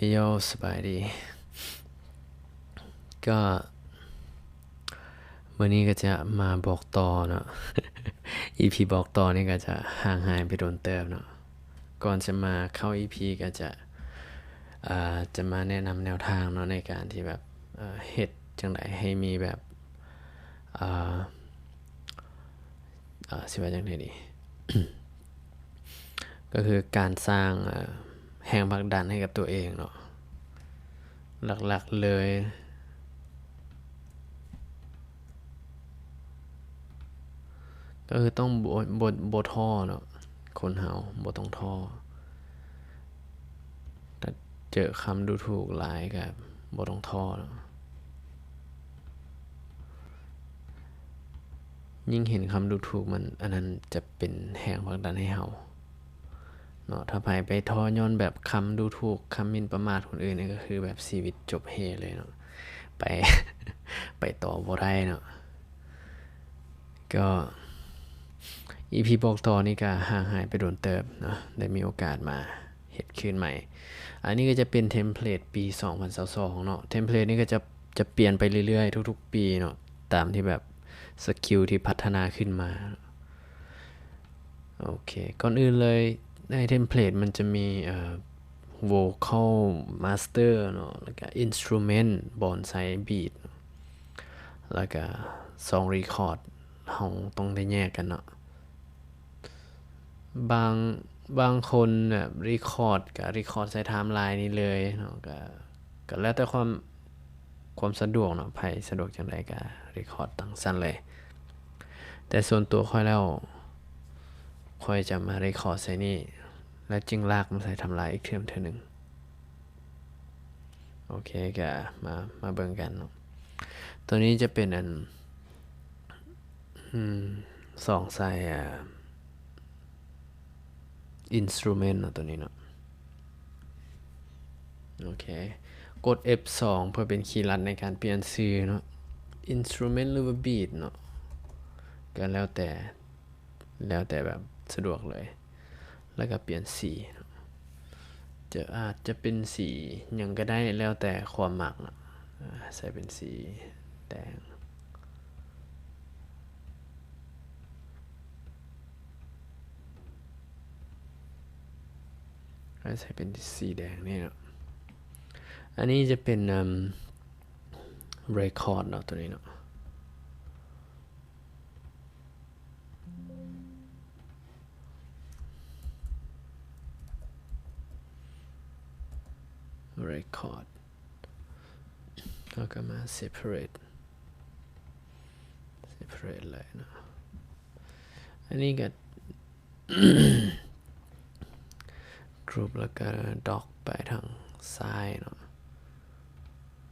ໂຢ ສະບາຍດີ. ກໍມື້ນີ້ກໍຈະມາບອກຕໍ່ເນາະ, ອີພີບອກຕໍ່ນີ້ກໍຈະຫ່າງຫາຍໄປດົນເຕີບເນາະ. ກ່ອນຈະມາເຂົ້າອີພີກໍຈະ ອ່າ ຈະມາແນະນຳແນວທາງເນາະ ໃນການທີ່ແບບ ເຮັດຈັ່ງໃດໃຫ້ມີແບບ ອ່າ ອ່າ ຊິວ່າຈັ່ງໃດດີ ກໍຄືການສ້າງ ເອີ ແຮງຜັກດັນໃຫ້ກັບຕົວເອງເນາະ. ຫຼັກໆເລີຍ ກໍຄືຕ້ອງບໍ່ ບໍ່ ບໍ່ທໍ້ເນາະ, ຄົນເຮົາບໍ່ຕ້ອງທໍ້. ຖ້າເຈີຄຳດູຖູກຫຼາຍກໍບໍ່ຕ້ອງທໍ້ເນາະ. ຍິ່ງເຫັນຄຳດູຖູກມັນ ອັນນັ້ນຈະເປັນແຮງຜັກດັນໃຫ້ເຮົາເນາະ. ຖ້າໃຜໄປທໍ້ຍ້ອນແບບຄຳດູຖູກ ຄຳໝິ່ນປະໝາດຄົນອື່ນນີ້ ກໍຄືແບບຊີວິດຈົບເຮເລີຍເນາະ, ໄປ ໄປຕໍ່ບໍ່ໄດ້ເນາະ. ກໍອີພີບອກຕໍ່ນີ້ກໍຫ່າງຫາຍໄປດົນເຕີບເນາະ, ໄດ້ມີໂອກາດມາເຮັດຄືນໃໝ່. ອັນນີ້ກໍຈະເປັນເທັມເພລດປີສອງພັນຊາວສອງເນາະ. ເທັມເພລດນີ້ກໍຈະ ຈະປ່ຽນໄປເລື້ອຍໆທຸກໆປີເນາະ, ຕາມທີ່ແບບສະກິວທີ່ພັດທະນາຂຶ້ນມາ. ໂອເຄ ກ່ອນອື່ນເລີຍ ໃນເທັມເພລດມັນຈະມີ ເອີ ໂວຄອລມາສເຕີເນາະ, ແລ້ວກະອິນສະຕູເມັນ ບອນໄຊບີດ ແລ້ວກະຊອງຣີຄອດ ເຮົາຕ້ອງໄດ້ແຍກກັນເນາະ. ບາງ ບາງຄົນແບບຣີຄອດກະຣີຄອດໃສ່ໄທມລາຍນີ້ເລີຍເນາະ, ກະ ກະແລ້ວແຕ່ຄວາມ ຄວາມສະດວກເນາະ, ໃຜສະດວກຈັ່ງໃດກະຣີຄອດຈັ່ງຊັ້ນເລີຍ. ແຕ່ສ່ວນຕົວຂ້ອຍແລ້ວ ຂ້ອຍຈະມາຣີຄອດໃສ່ນີ້ ແລ້ວຈຶ່ງລາກມາໃສ່ໄທມລາຍອີກເທື່ອ ເທື່ອໜຶ່ງ. ໂອເຄ ກະມາ ມາເບິ່ງກັນເນາະ. ໂຕນີ້ຈະເປັນອັນ ອືມ ສອງສາຍ ອາ ອິນສະຕູເມັນເນາະ ໂຕນີ້ເນາະ. ໂອເຄ ກົດເອັຟສອງເພື່ອເປັນຄີລັດໃນການປ່ຽນຊື່ເນາະ, ອິນສະຕູເມັນ ຫຼືວ່າບີດເນາະ, ກໍແລ້ວແຕ່ ແລ້ວແຕ່ແບບສະດວກເລີຍ. ແລ້ວກໍປ່ຽນສີເນາະ, ຈະ ອາດຈະເປັນສີຫຍັງກໍໄດ້ ແລ້ວແຕ່ຄວາມມັກເນາະ. ອາ ໃສ່ເປັນສີແດງ ໃສ່ເປັນສີແດງນີ້ເນາະ. ອັນນີ້ຈະເປັນ ເອີ່ມ ເຣຄອດເນາະ ໂຕນີ້ເນາະ. ເຣຄອດ ເຮົາກໍມາເຊປາເຣດ ເຊປາເຣດເລີຍເນາະ. ອັນນີ້ກໍ ກຣຸບ ແລ້ວກໍດັອກໄປທາງຊ້າຍເນາະ,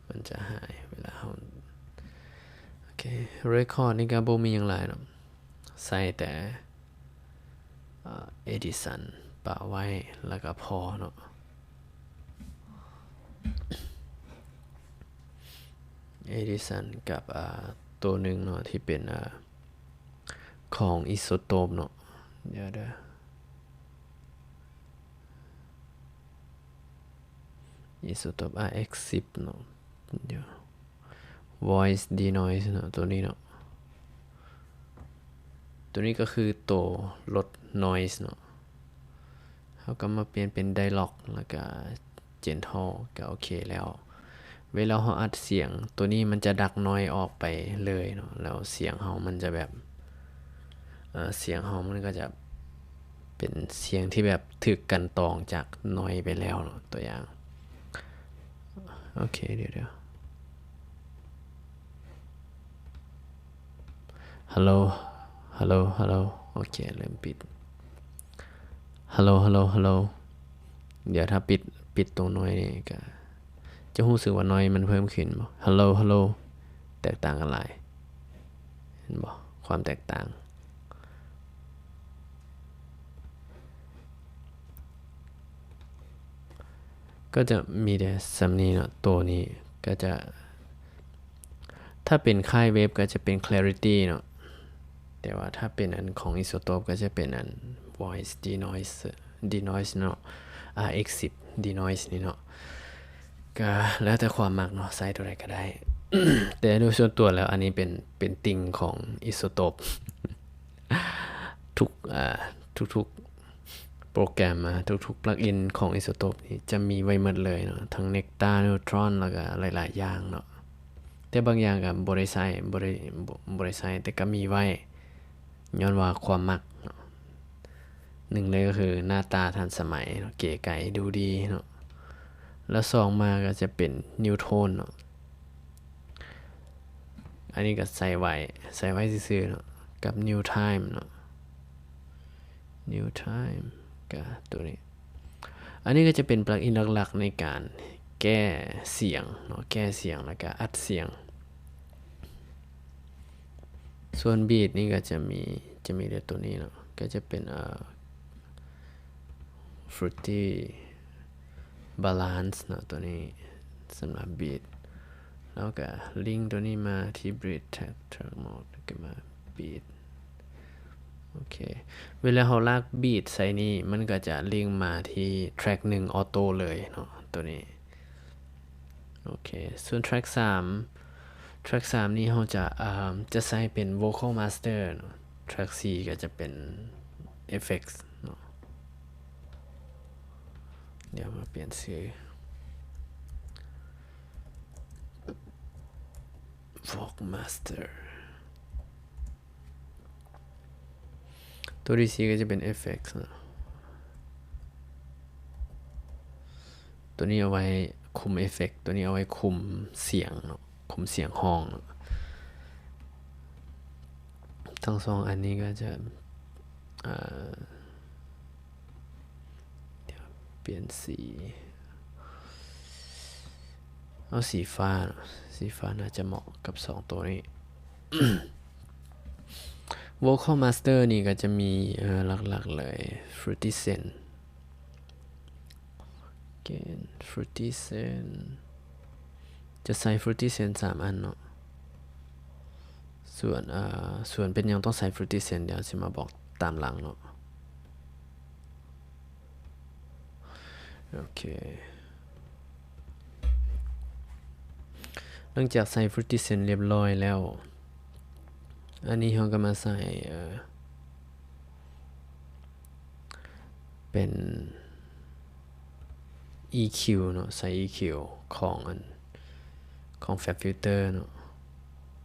ມັນຈະຫາຍເວລາເຮົາ ໂອເຄ ເຣຄອດນີ້ກໍບໍ່ມີຫຍັງຫຼາຍເນາະ, ໃສ່ແຕ່ ເອີ ເອດິສັນປະໄວ້ ແລ້ວກໍພໍເນາະ. ເອດິສັນກັບ ອາ ໂຕໜຶ່ງເນາະ ທີ່ເປັນ ອາ ຂອງອີໂຊໂຕບເນາະ. ດຽວເດີ ອີໂຊໂຕບ ອາ ເອັກ ສິບເນາະ, ດຽວ Voice Denoise ເນາະ ໂຕນີ້ເນາະ. ໂຕນີ້ກໍຄືໂຕລົດ Noise ເນາະ. ເຮົາກໍມາປ່ຽນເປັນ Dialog ແລ້ວກະ Gentle ກໍໂອເຄແລ້ວ. ເວລາເຮົາອັດສຽງ ໂຕນີ້ມັນຈະດັກ Noise ອອກໄປເລີຍເນາະ, ແລ້ວສຽງເຮົາມັນຈະແບບ ເອີ ສຽງເຮົາມັນກໍຈະເປັນສຽງທີ່ແບບຖືກກັ່ນຕອງຈາກ Noise ໄປແລ້ວເນາະ. ຕົວຢ່າງ ໂອເຄ ດຽວໆ ຮັລໂຫຼ ຮັລໂຫຼ ຮັລໂຫຼ. ໂອເຄ ເລີ່ມປິດ. ຮັລໂຫຼ ຮັລໂຫຼ ຮັລໂຫຼ. ດຽວຖ້າປິດ ປິດຕົງ Noise ນີ້ກະຈະຮູ້ສຶກວ່າ Noise ມັນເພີ່ມຂຶ້ນບໍ່? ຮັລໂຫຼ ຮັລໂຫຼ. ແຕກຕ່າງກັນຫຼາຍ ເຫັນບໍ່? ຄວາມແຕກຕ່າງ ກໍຈະມີແຕ່ສ່ຳນີ້ເນາະ. ໂຕນີ້ກໍຈະ ຖ້າເປັນຄ້າຍເວັບກໍຈະເປັນ Clarity ເນາະ, ແຕ່ວ່າຖ້າເປັນອັນຂອງ Isotope ກໍຈະເປັນອັນ Voice Denoise Denoise ເນາະ, ອາ ເອັກ ສິບ Denoise ນີ້ເນາະ. ກະແລ້ວແຕ່ຄວາມມັກເນາະ ໃຊ້ຕົວໃດກະໄດ້ ແຕ່ໂດຍສ່ວນຕົວແລ້ວ ອັນນີ້ເປັນ ເປັນຕິ່ງຂອງ Isotope ທຸກ ອ່າ ທຸກໆໂປຣແກຣມ ທຸກໆ plugin ຂອງ Isotope ນີ້ຈະມີໄວ້ໝົດເລີຍເນາະ ທັງ Nektar Neutron ແລ້ວກະຫຼາຍໆຢ່າງເນາະ ແຕ່ບາງຢ່າງກະບໍ່ໄດ້ໃຊ້ ບໍ່ໄດ້ ບໍ່ ບໍ່ໄດ້ໃຊ້ ແຕ່ກະມີໄວ້ ຍ້ອນວ່າຄວາມມັກເນາະ ໜຶ່ງເລີຍກໍຄືໜ້າຕາທັນສະໄໝເນາະ ເກໄກ ດູດີເນາະ ແລ້ວສອງມາກໍຈະເປັນ Neutone ເນາະ ອັນນີ້ກໍໃສ່ໄວ້ ໃສ່ໄວ້ຊື່ໆເນາະ ກັບ Newtime ເນາະ Newtime ກະຕົວນີ້ ອັນນີ້ກໍຈະເປັນ plugin ຫຼັກໆໃນການແກ້ສຽງເນາະ ແກ້ສຽງ ແລ້ວກະອັດສຽງ. ສ່ວນ beat ນີ້ກໍຈະມີ ຈະມີແຕ່ຕົວນີ້ເນາະ ກໍຈະເປັນ ເອີ Fruity Balance ເນາະ ຕົວນີ້ສຳລັບ beat ແລ້ວກໍ link ຕົວນີ້ມາທີ່ bridge track track mode ແລ້ວກໍມາ beat ໂອເຄ ເວລາເຮົາລາກ beat ໃສ່ນີ້ ມັນກໍຈະ link ມາທີ່ track ໜຶ່ງ auto ເລີຍເນາະ ຕົວນີ້. ໂອເຄ ສ່ວນ track ສາມ track ສາມນີ້ເຮົາຈະ ເອີ ຈະໃຊ້ເປັນ Vocal Master ເນາະ track ສີ່ກໍຈະເປັນ Effects ເນາະ ດຽວມາປ່ຽນຊື່ Vocal Master ຕົວທີສີ່ກໍຈະເປັນ Effects ເນາະ ຕົວນີ້ເອົາໄວ້ຄຸມ Effect ຕົວນີ້ເອົາໄວ້ຄຸມສຽງເນາະ ຄຸມສຽງຮ້ອງເນາະ ທັງສອງອັນນີ້ກໍຈະ ເອີ ດຽວປ່ຽນສີ ເອົາສີຟ້າເນາະ ສີຟ້າໜ້າຈະເໝາະກັບສອງໂຕນີ້ Vocal Master ນີ້ກໍຈະມີ ເອີ ຫຼັກໆເລີຍ Fruity Sense Gain Fruity Sense ຈະໃສ່ Fruity Sense ສາມອັນເນາະ ສ່ວນ ເອີ ສ່ວນເປັນຫຍັງຕ້ອງໃສ່ Fruity Sense ດຽວຊິມາບອກຕາມຫຼັງເນາະ ໂອເຄ ຫຼັງຈາກໃສ່ Fruity Sense ລຽບຮ້ອຍແລ້ວ ອັນນີ້ເຮົາກໍມາໃສ່ ເອີ ເປັນ EQ ເນາະ ໃສ່ EQ ຂອງອັນ ຂອງ FabFilter ເນາະ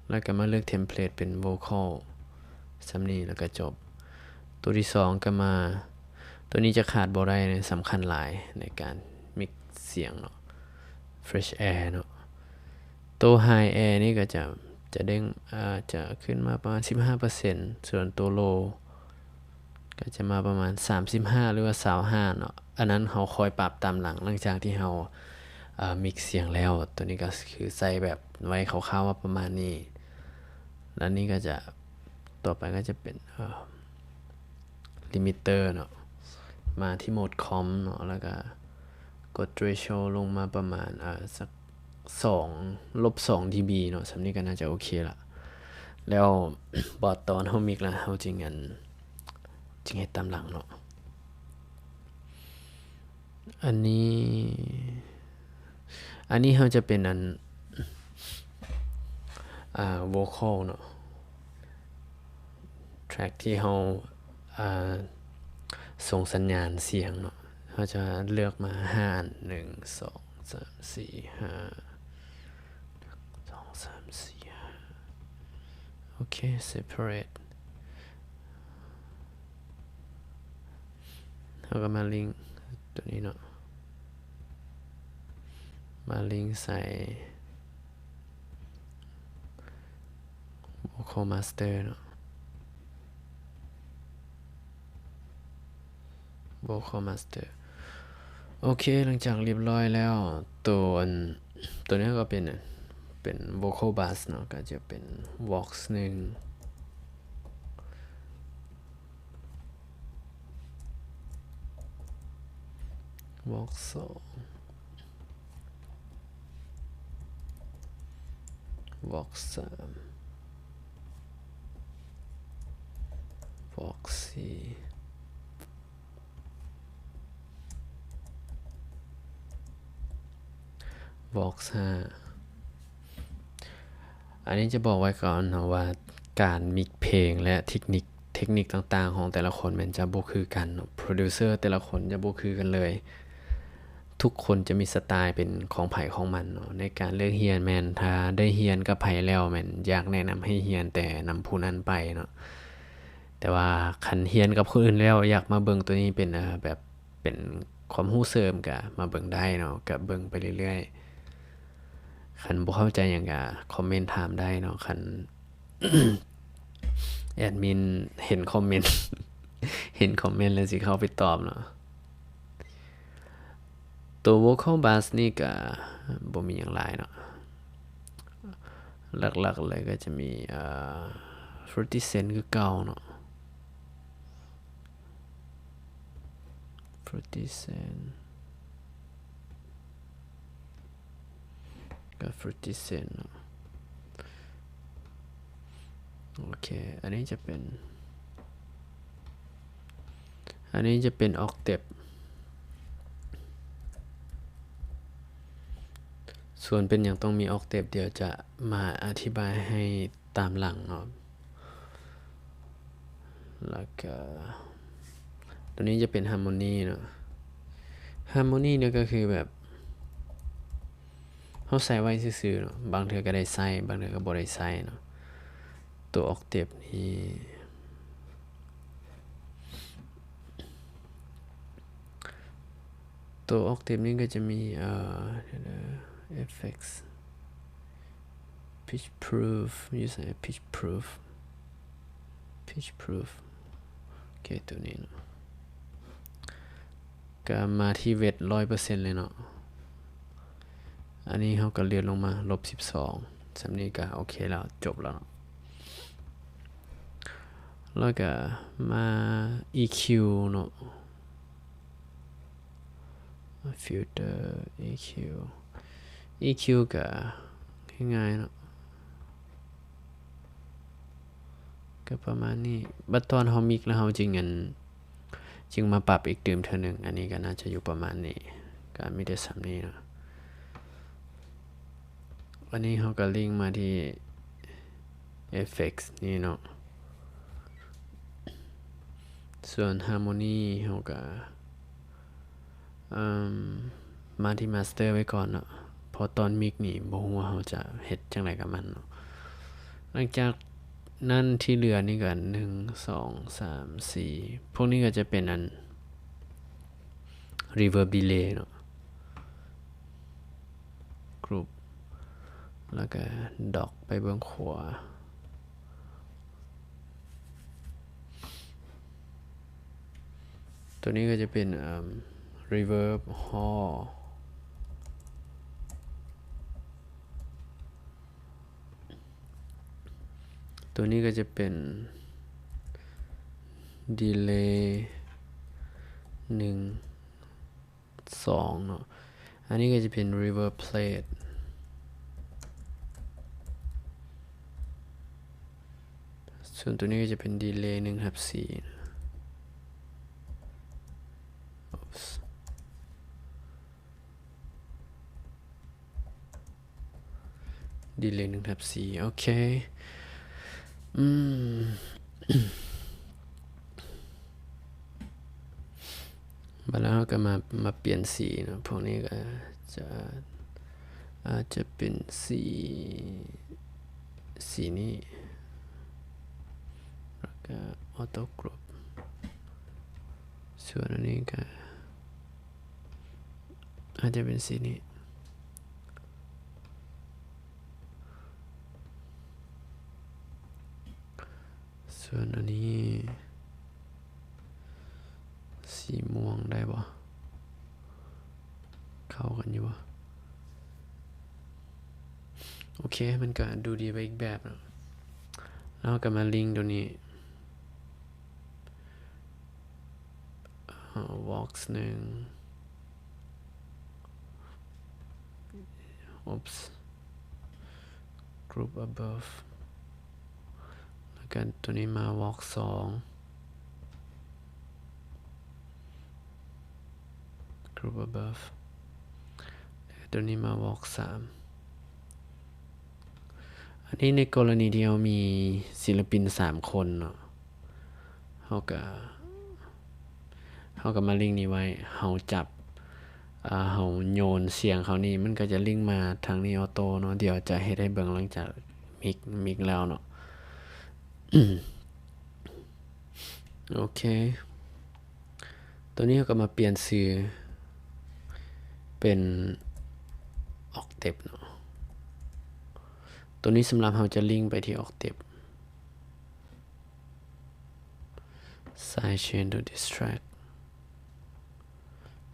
ແລ້ວກໍມາເລືອກ Template ເປັນ Vocal ສ່ຳນີ້ ແລ້ວກໍຈົບ. ຕົວທີສອງກໍມາ ຕົວນີ້ຈະຂາດບໍ່ໄດ້ເນາະ ສຳຄັນຫຼາຍໃນການ mix ສຽງເນາະ Fresh Air ເນາະ. ໂຕ High Air ນີ້ກໍຈະ ຈະເດ້ງ ອາ ຈະຂຶ້ນມາປະມານສິບຫ້າເປີເຊັນ ສ່ວນໂຕ Low ກໍຈະມາປະມານສາມສິບຫ້າ ຫຼືວ່າຊາວຫ້າເນາະ. ອັນນັ້ນເຮົາຄ່ອຍປັບຕາມຫຼັງ ຫຼັງຈາກທີ່ເຮົາ ເອີ mix ສຽງແລ້ວ. ຕົວນີ້ກໍຄືໃສ່ແບບໄວ້ຄ່າວໆວ່າປະມານນີ້ ແລ້ວນີ້ກໍຈະ ຕໍ່ໄປກໍຈະເປັນ ເອີ Limiter ເນາະ ມາທີ່ Mode Comp ເນາະ ແລ້ວກໍກົດ Threshold ລົງມາປະມານ ເອີ ສັກສອງ ລົບສອງ dB ເນາະ ສ່ຳນີ້ກໍໜ້າຈະໂອເຄລະ. ແລ້ວບາດຕອນເຮົາ mix ລະ ເຮົາຈຶ່ງ ອັນ ຈຶ່ງເຮັດຕາມຫຼັງເນາະ. ອັນນີ້ ອັນນີ້ເຮົາຈະເປັນອັນ ອ່າ Vocal ເນາະ Track ທີ່ເຮົາ ອ່າ ສົ່ງສັນຍານສຽງເນາະ. ເຮົາຈະເລືອກມາຫ້າອັນ ໜຶ່ງ ສອງ ສາມ ສີ່ ຫ້າ ໜຶ່ງ ສອງ ສາມ ສີ່ ຫ້າ ໂອເຄ Separate ເຮົາກໍມາ link ຕົວນີ້ເນາະ ມາ link ໃສ່ Vocal Master ເນາະ Vocal Master ໂອເຄ ຫຼັງຈາກລຽບຮ້ອຍແລ້ວ ໂຕອັນ ໂຕນີ້ກໍເປັນ ເປັນ Vocal Bus ເນາະ ກໍຈະເປັນ Vox ໜຶ່ງ Vox ສອງ Vox ສາມ Vox ສີ່ Vox Vox ຫ້າ ອັນນີ້ຈະບອກໄວ້ກ່ອນເນາະວ່າ ການມິກເພງ ແລະ ເທັກນິກ ເທັກນິກຕ່າງໆຂອງແຕ່ລະຄົນແມ່ນຈະບໍ່ຄືກັນເນາະ, ໂປຣດິວເຊີແຕ່ລະຄົນຈະບໍ່ຄືກັນເລີຍ. ທຸກຄົນຈະມີສະໄຕເປັນຂອງໃຜຂອງມັນເນາະ. ໃນການເລືອກຮຽນແມ່ນ ຖ້າໄດ້ຮຽນກັບໃຜແລ້ວແມ່ນຢາກແນະນຳໃຫ້ຮຽນແຕ່ນຳຜູ້ນັ້ນໄປເນາະ. ແຕ່ວ່າຄັນຮຽນກັບຄົນອື່ນແລ້ວ ຢາກມາເບິ່ງໂຕນີ້ເປັນ ເອີ ແບບ ເປັນຄວາມຮູ້ເສີມ ກະມາເບິ່ງໄດ້ເນາະ, ກະເບິ່ງໄປເລື້ອຍໆ. ຄັນບໍ່ເຂົ້າໃຈຫຍັງກະຄອມເມັນຖາມໄດ້ເນາະ, ຄັນແອດມິນເຫັນຄອມເມັນ ເຫັນຄອມເມັນແລ້ວຊິເຂົ້າໄປຕອບເນາະ. ໂຕ Vocal Bus ນີ້ກະບໍ່ມີຫຍັງຫຼາຍເນາະ, ຫຼັກໆເລີຍກະຈະມີ ເອີ fifty Cent ຄືເກົ່າເນາະ. fifty Cent ກັບ fifty Cent ເນາະ. ໂອເຄ ອັນນີ້ຈະເປັນ ອັນນີ້ຈະເປັນ Octave. ສ່ວນເປັນຫຍັງຕ້ອງມີ Octave ດຽວຈະມາອະທິບາຍໃຫ້ຕາມຫຼັງເນາະ. ແລ້ວກະ ໂຕນີ້ຈະເປັນ Harmony ເນາະ. Harmony ນີ້ກະຄືແບບ ເຮົາໃສ່ໄວ້ຊື່ໆເນາະ, ບາງເທື່ອກະໄດ້ໃຊ້ ບາງເທື່ອກະບໍ່ໄດ້ໃຊ້ເນາະ. ໂຕ Octave ນີ້ ໂຕ Octave ນີ້ກະຈະມີ ເອີ Effects, Pitch Proof ຢູ່ໃສ? Pitch Proof, Pitch Proof. ໂອເຄ ໂຕນີ້ເນາະ. ກະມາທີ່ເວັດ ຮ້ອຍເປີເຊັນເລີຍເນາະ. ອັນນີ້ເຮົາກະເລື່ອນລົງມາ ລົບສິບສອງ. ສ່ຳນີ້ກະໂອເຄແລ້ວ, ຈົບແລ້ວເນາະ. ແລ້ວກະມາ EQ ເນາະ, Filter, EQ, EQ ກະງ່າຍໆເນາະ, ກະປະມານນີ້. ບັດຕອນເຮົາມິກແລ້ວ ເຮົາຈຶ່ງ ອັນ ຈຶ່ງມາປັບອີກຕື່ມເທື່ອໜຶ່ງ. ອັນນີ້ກະໜ້າຈະຢູ່ປະມານນີ້, ກະມີແຕ່ສ່ຳນີ້ເນາະ. ອັນນີ້ເຮົາກະລິ້ງມາທີ່ Effects ນີ້ເນາະ. ສ່ວນ Harmony ເຮົາກະ ເອີ່ມ ມາທີ່ Master ໄວ້ກ່ອນເນາະ, ເພາະຕອນມິກນີ້ບໍ່ຮູ້ວ່າເຮົາຈະເຮັດຈັ່ງໃດກັບມັນເນາະ. ຫຼັງຈາກນັ້ນທີ່ເຫຼືອນີ້ກະ ໜຶ່ງ ສອງ ສາມ ສີ່ ພວກນີ້ກະຈະເປັນອັນ Reverb Delay ເນາະ. Group ແລ້ວກະ Dock ໄປເບື້ອງຂວາ. ໂຕນີ້ກະຈະເປັນ ເອີ່ມ Reverb Hall. ໂຕນີ້ກະຈະເປັນ Delay ໜຶ່ງ ສອງເນາະ. ອັນນີ້ກະຈະເປັນ Reverb Plate, ສ່ວນໂຕນີ້ກະຈະເປັນ Delay ໜຶ່ງທັບສີ່. Oops. Delay ໜຶ່ງທັບສີ່ ໂອເຄ. ອືມ ບາດແລ້ວເຮົາກະມາ ມາປ່ຽນສີເນາະ. ພວກນີ້ກະຈະ ອາດຈະເປັນສີ ສີນີ້ ແລ້ວກະ Auto Group. ສ່ວນອັນນີ້ກະ ອາດຈະເປັນສີນີ້. ສ່ວນອັນນີ້ ສີມ່ວງໄດ້ບໍ່? ເຂົ້າກັນຢູ່ບໍ່? ໂອເຄ ມັນກະດູດີໄປອີກແບບເນາະ. ແລ້ວເຮົາກະມາລິ້ງໂຕນີ້ ອ່າ Vox ໜຶ່ງ Oops, Group Above ແລ້ວກະໂຕນີ້ມາ Vox ສອງ Group Above ແລ້ວກະ ໂຕນີ້ມາວອກສາມ. ອັນນີ້ໃນກໍລະນີທີ່ເຮົາມີສິລະປິນສາມຄົນເນາະ ເຮົາກະ ເຮົາກະມາລິງນີ້ໄວ້ ເຮົາຈັບ ອາ ເຮົາໂຍນສຽງເຂົ້ານີ້ ມັນກະຈະລິງມາທາງນີ້ອອໂຕ້ເນາະ. ດຽວຈະເຮັດໃຫ້ເບິ່ງຫຼັງຈາກມິກ ມິກແລ້ວເນາະ. ໂອເຄ ໂຕນີ້ເຮົາກະມາປ່ຽນຊື່ເປັນ Octave ເນາະ. ໂຕນີ້ສຳລັບເຮົາຈະລິງໄປທີ່ Octave. Sidechain to this track.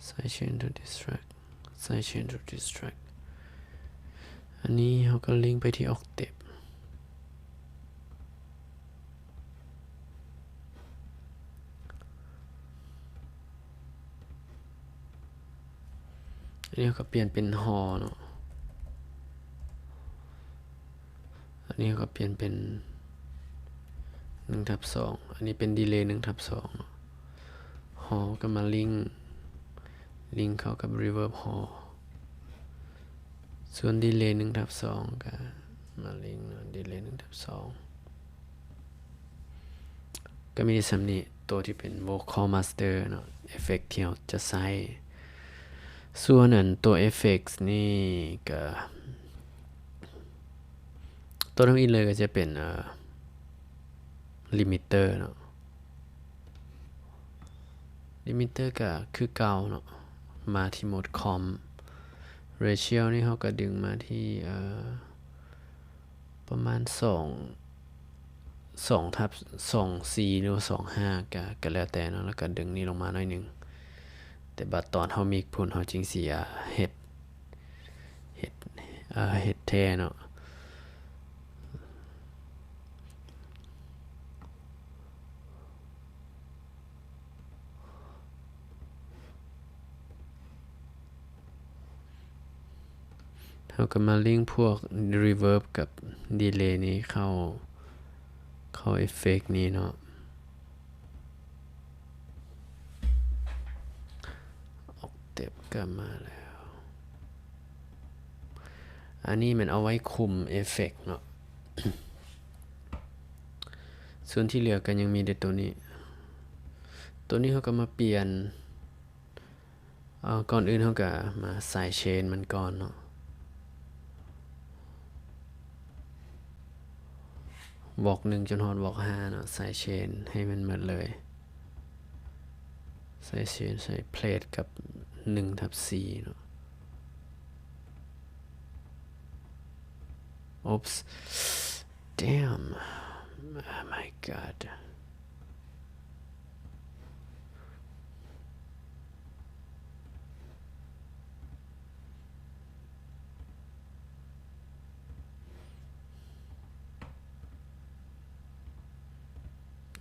Sidechain to this track. Sidechain to this track. ອັນນີ້ເຮົາກະລິງໄປທີ່ Octave. ອັນນີ້ເຮົາກະປ່ຽນເປັນ Hall ເນາະ. ອັນນີ້ເຮົາກະປ່ຽນເປັນໜຶ່ງທັບສອງ ອັນນີ້ເປັນດີເລຍໜຶ່ງທັບສອງເນາະ. Hall ກະມາລິງ ລິງເຂົ້າກັບ Reverb Hall. ສ່ວນດີເລຍໜຶ່ງທັບສອງກະມາລິງເນາະ ດີເລຍໜຶ່ງທັບສອງ. ກະມີສ່ຳນີ້ ໂຕທີ່ເປັນ Vocal Master ເນາະ Effect ທີ່ເຮົາຈະໃຊ້. ສ່ວນອັນໂຕ Effect ນີ້ກະ ໂຕທຳອິດເລີຍກະຈະເປັນ ເອີ Limiter ເນາະ. Limiter ກະຄືເກົ່າເນາະ ມາທີ່ Mode Comp. Ratio ນີ້ເຮົາກະດຶງມາທີ່ ເອີ ປະມານສອງ ສອງທັບສອງສີ່ ຫຼືວ່າສອງຫ້າ ກະ ກະແລ້ວແຕ່ເນາະ. ແລ້ວກະດຶງນີ້ລົງມາໜ້ອຍໜຶ່ງ ແຕ່ບາດຕອນເຮົາມິກພຸ້ນ ເຮົາຈຶ່ງຊິ ອາ ເຮັດ ເຮັດ ເຮັດແທ້ເນາະ. ເຮົາກະມາລິງພວກ Reverb ກັບ Delay ນີ້ເຂົ້າ ເຂົ້າ Effect ນີ້ເນາະ. Octave ກະມາແລ້ວ. ອັນນີ້ແມ່ນເອົາໄວ້ຄຸມ Effect ເນາະ. ສ່ວນທີ່ເຫຼືອກະຍັງມີແຕ່ໂຕນີ້. ໂຕນີ້ເຮົາກະມາປ່ຽນ ເອີ ກ່ອນອື່ນເຮົາກະມາ Sidechain ມັນກ່ອນເນາະ. ວອກໜຶ່ງຈົນຮອດວອກຫ້າເນາະ Sidechain ໃຫ້ມັນໝົດເລີຍ. Sidechain ໃສ່ Plate ກັບໜຶ່ງທັບສີ່ເນາະ. Oops. Damn. Oh my god.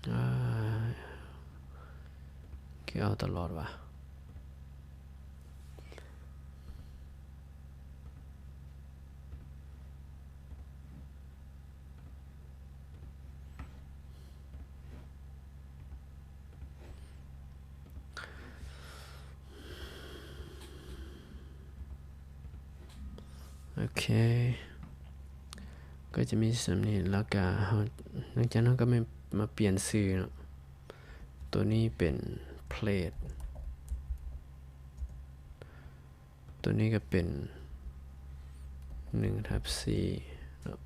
ເອີ ຄືເອົາຕະຫຼອດວະ. ໂອເຄ ກະຈະມີສ່ຳນີ້ ແລ້ວກະເຮົາ ຫຼັງຈາກນັ້ນເຮົາກະມາ ມາປ່ຽນຊື່ເນາະ. ໂຕນີ້ເປັນ Plate ໂຕນີ້ກະເປັນໜຶ່ງທັບສີ່ເນາະ.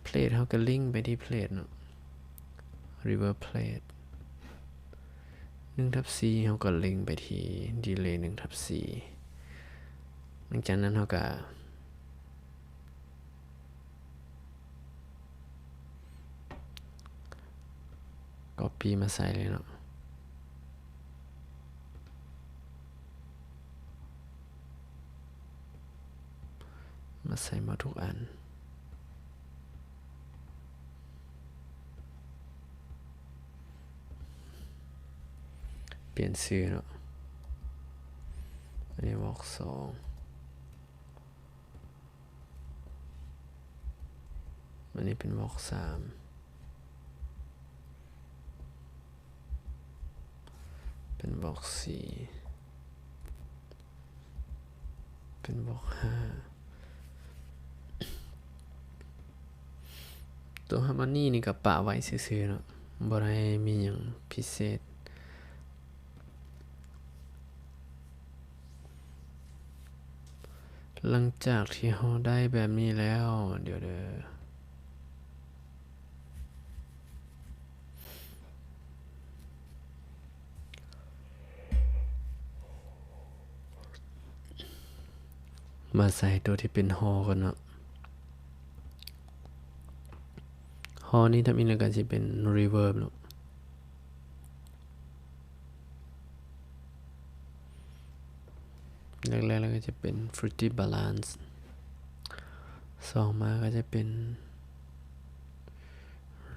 Plate ເຮົາກະລິງໄປທີ່ Plate ເນາະ Reverb Plate ໜຶ່ງທັບສີ່ ເຮົາກະລິງໄປທີ່ Delay ໜຶ່ງທັບສີ່. ຫຼັງຈາກນັ້ນເຮົາກະ Copy ມາໃສ່ເລີຍເນາະ ມາໃສ່ໝົດທຸກອັນ. ປ່ຽນຊື່ເນາະ ອັນນີ້ວອກສອງ ອັນນີ້ເປັນວອກສາມ ເປັນວອກສີ່. ເປັນບວກຫ້າ. ຕົວ harmony ນີ້ກໍປະໄວ້ຊື່ໆເນາະ ບໍ່ໄດ້ມີຫຍັງພິເສດ. ຫຼັງຈາກທີ່ເຮົາໄດ້ແບບນີ້ແລ້ວ ດຽວເດີ ມາໃສ່ຕົວທີ່ເປັນ raw ກ່ອນເນາະ. Raw ນີ້ທຳອິດແລ້ວກໍຊິເປັນ reverb ເນາະ. ແລກໆ ແລ້ວກໍຈະເປັນ Fruity Balance ສອງມາກໍຈະເປັນ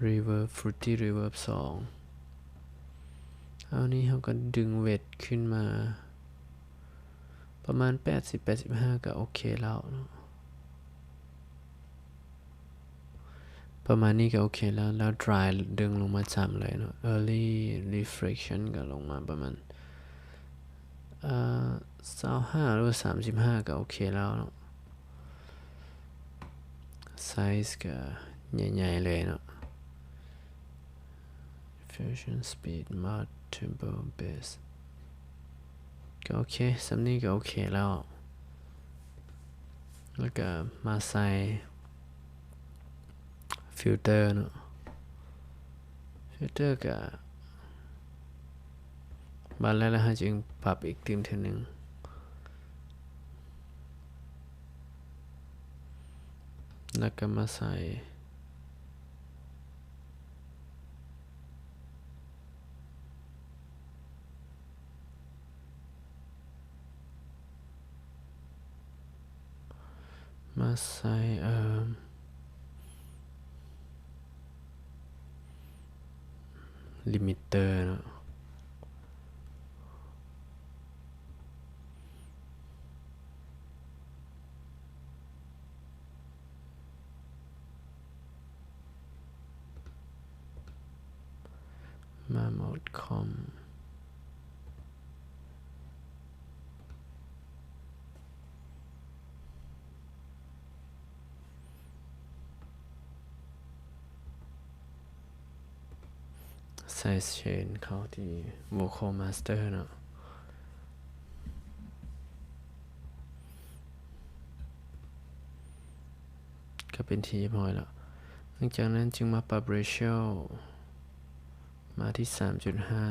Reverb Fruity Reverb ສອງ. ເອົານີ້ເຮົາກໍດຶງ Wedge ຂຶ້ນມາປະມານແປດສິບ ແປດສິບຫ້າ ກໍໂອເຄແລ້ວເນາະ. ປະມານນີ້ກໍໂອເຄແລ້ວ. ແລ້ວ Dry ດຶງລົງມາຈຳເລີຍເນາະ. Early Reflection ກໍລົງມາປະມານ ເອີ ຊາວຫ້າ ຫຼືວ່າ ສາມສິບຫ້າ ກໍໂອເຄແລ້ວເນາະ. Size ກໍໃຫຍ່ໆເລີຍເນາະ. Fusion Speed Mode Turbo Bass ກໍໂອເຄ. ສ່ຳນີ້ກໍໂອເຄແລ້ວ. ແລ້ວກໍມາໃສ່ Filter ເນາະ. Filter ກໍບາດແລ້ວ ແລ້ວເຮົາຈຶ່ງປັບອີກຕື່ມເທື່ອໜຶ່ງ. ແລ້ວກໍມາໃສ່ ມາໃສ່ ເອີ Limiter ເນາະ. Mode Com ໃສ່ Chain ເຂົ້າທີ່ Vocal Master ເນາະ. ກໍເປັນທີ່ຮຽບຮ້ອຍແລ້ວ. ຫຼັງຈາກນັ້ນຈຶ່ງມາປັບ Ratio ມາທີ່ ສາມຈຸດຫ້າ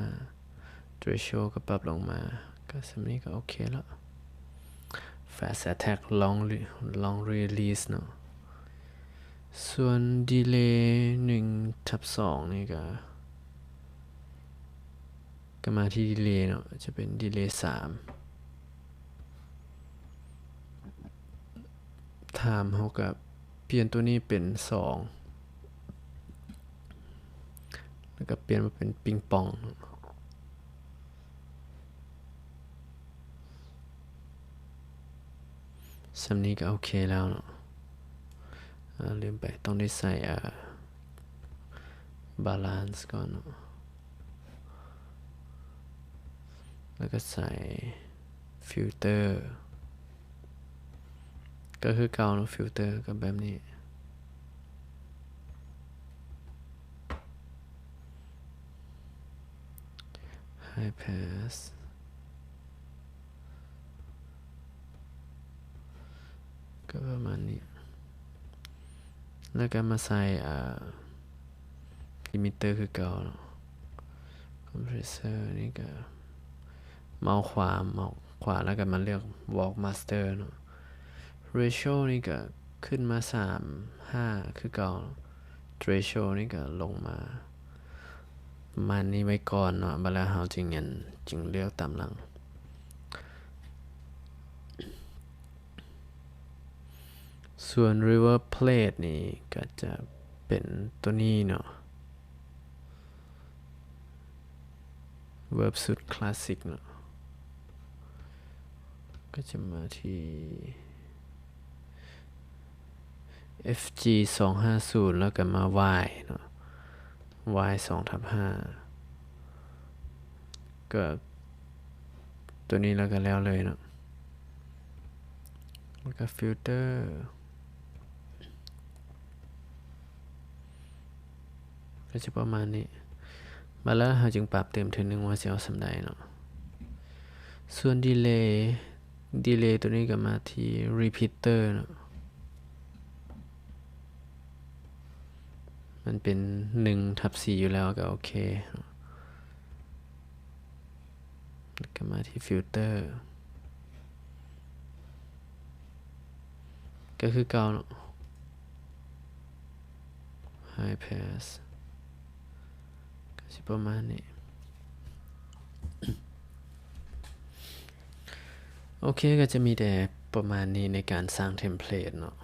Threshold ກໍປັບລົງມາ. ກໍສ່ຳນີ້ກໍໂອເຄແລ້ວ. Fast Attack Long Re- Long Release ເນາະ. ສ່ວນ Delay ໜຶ່ງທັບສອງ ນີ້ກໍ ກໍມາທີ່ Delay ເນາະ, ຈະເປັນ Delay ສາມ. Time ເຮົາກໍປ່ຽນຕົວນີ້ເປັນສອງ ແລ້ວກໍປ່ຽນມາເປັນປິງປອງ. ສ່ຳນີ້ກໍໂອເຄແລ້ວເນາະ. ເອີ ລືມໄປ, ຕ້ອງໄດ້ໃສ່ ເອີ Balance ກ່ອນເນາະ. ແລ້ວກໍໃສ່ Filter ກໍຄືເກົ່າເນາະ, Filter ກໍແບບນີ້. High Pass ກໍປະມານນີ້. ແລ້ວກໍມາໃສ່ ອ່າ Limiter ຄືເກົ່າເນາະ. Compressor ນີ້ກໍເມົາຂວາ, ເມົາຂວາ ແລ້ວກໍມາເລືອກ Vocal Master ເນາະ. Ratio ນີ້ກໍຂຶ້ນມາ ສາມຫ້າ ຄືເກົ່າ. Threshold ນີ້ກໍລົງມາປະມານນີ້ໄວ້ກ່ອນເນາະ, ບາດແລ້ວເຮົາຈຶ່ງ ອັນ ຈຶ່ງເລືອກຕາມຫຼັງ. ສ່ວນ Reverb Plate ນີ້ກໍຈະເປັນຕົວນີ້ເນາະ, Reverb ຊຸດ Classic ເນາະ. ກໍຈະມາທີ່ F G ສອງຫ້າສູນ ແລ້ວກໍມາ Y ເນາະ, Y ສອງທັບຫ້າ ກໍຕົວນີ້ແລ້ວກໍແລ້ວເລີຍເນາະ. ແລ້ວກໍຟິວເຕີ ກໍຈະປະມານນີ້. ບາດແລ້ວເຮົາຈຶ່ງປັບເຕີມເທື່ອໜຶ່ງວ່າຊິເອົາສ່ຳໃດເນາະ. ສ່ວນດີເລ ດີເລຕົວນີ້ກໍມາທີ່ຣີພີດເຕີເນາະ. ມັນເປັນໜຶ່ງທັບສີ່ຢູ່ແລ້ວ ກໍໂອເຄເນາະ. ແລ້ວກໍມາທີ່ຟິວເຕີ ກໍຄືເກົ່າເນາະ ໄຮພາສ ກໍຊິປະມານນີ້. ໂອເຄ ກໍຈະມີແຕ່ປະມານນີ້ໃນການສ້າງເທັມເພລດເນາະ.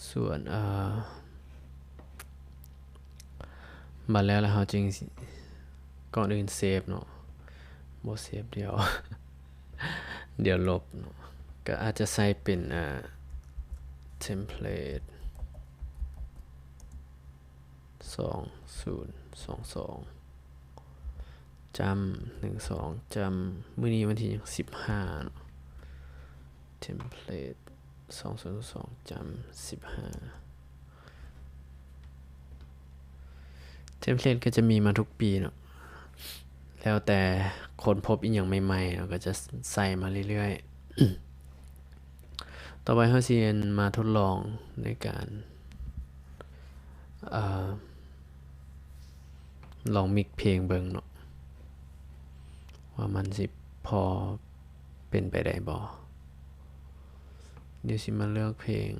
ສ່ວນ ເອີ ບາດແລ້ວ ແລ້ວເຮົາຈຶ່ງ ກ່ອນອື່ນເຊບເນາະ ບໍ່ເຊບດຽວ ດຽວລົບເນາະ. ກໍອາດຈະໃສ່ເປັນ ເອີ ເທັມເພລດ ສອງສູນສອງສອງ ຈ້ຳ ໜຶ່ງສອງ ຈ້ຳ ມື້ນີ້ວັນທີສິບຫ້າເນາະ. ເທັມເພລດ ສອງສູນສອງ ຈ້ຳ ສິບຫ້າ. ເທັມເພລດກໍຈະມີມາທຸກປີເນາະ ແລ້ວແຕ່ຄົ້ນພົບອີ່ຫຍັງໃໝ່ໆ ເຮົາກໍຈະໃສ່ມາເລື້ອຍໆ. ຕໍ່ໄປເຮົາຊິມາທົດລອງໃນການ ເອີ ລອງມິກເພງເບິ່ງເນາະ ວ່າມັນຊິພໍເປັນໄປໄດ້ບໍ່. ດຽວຊິມາເລືອກເພງ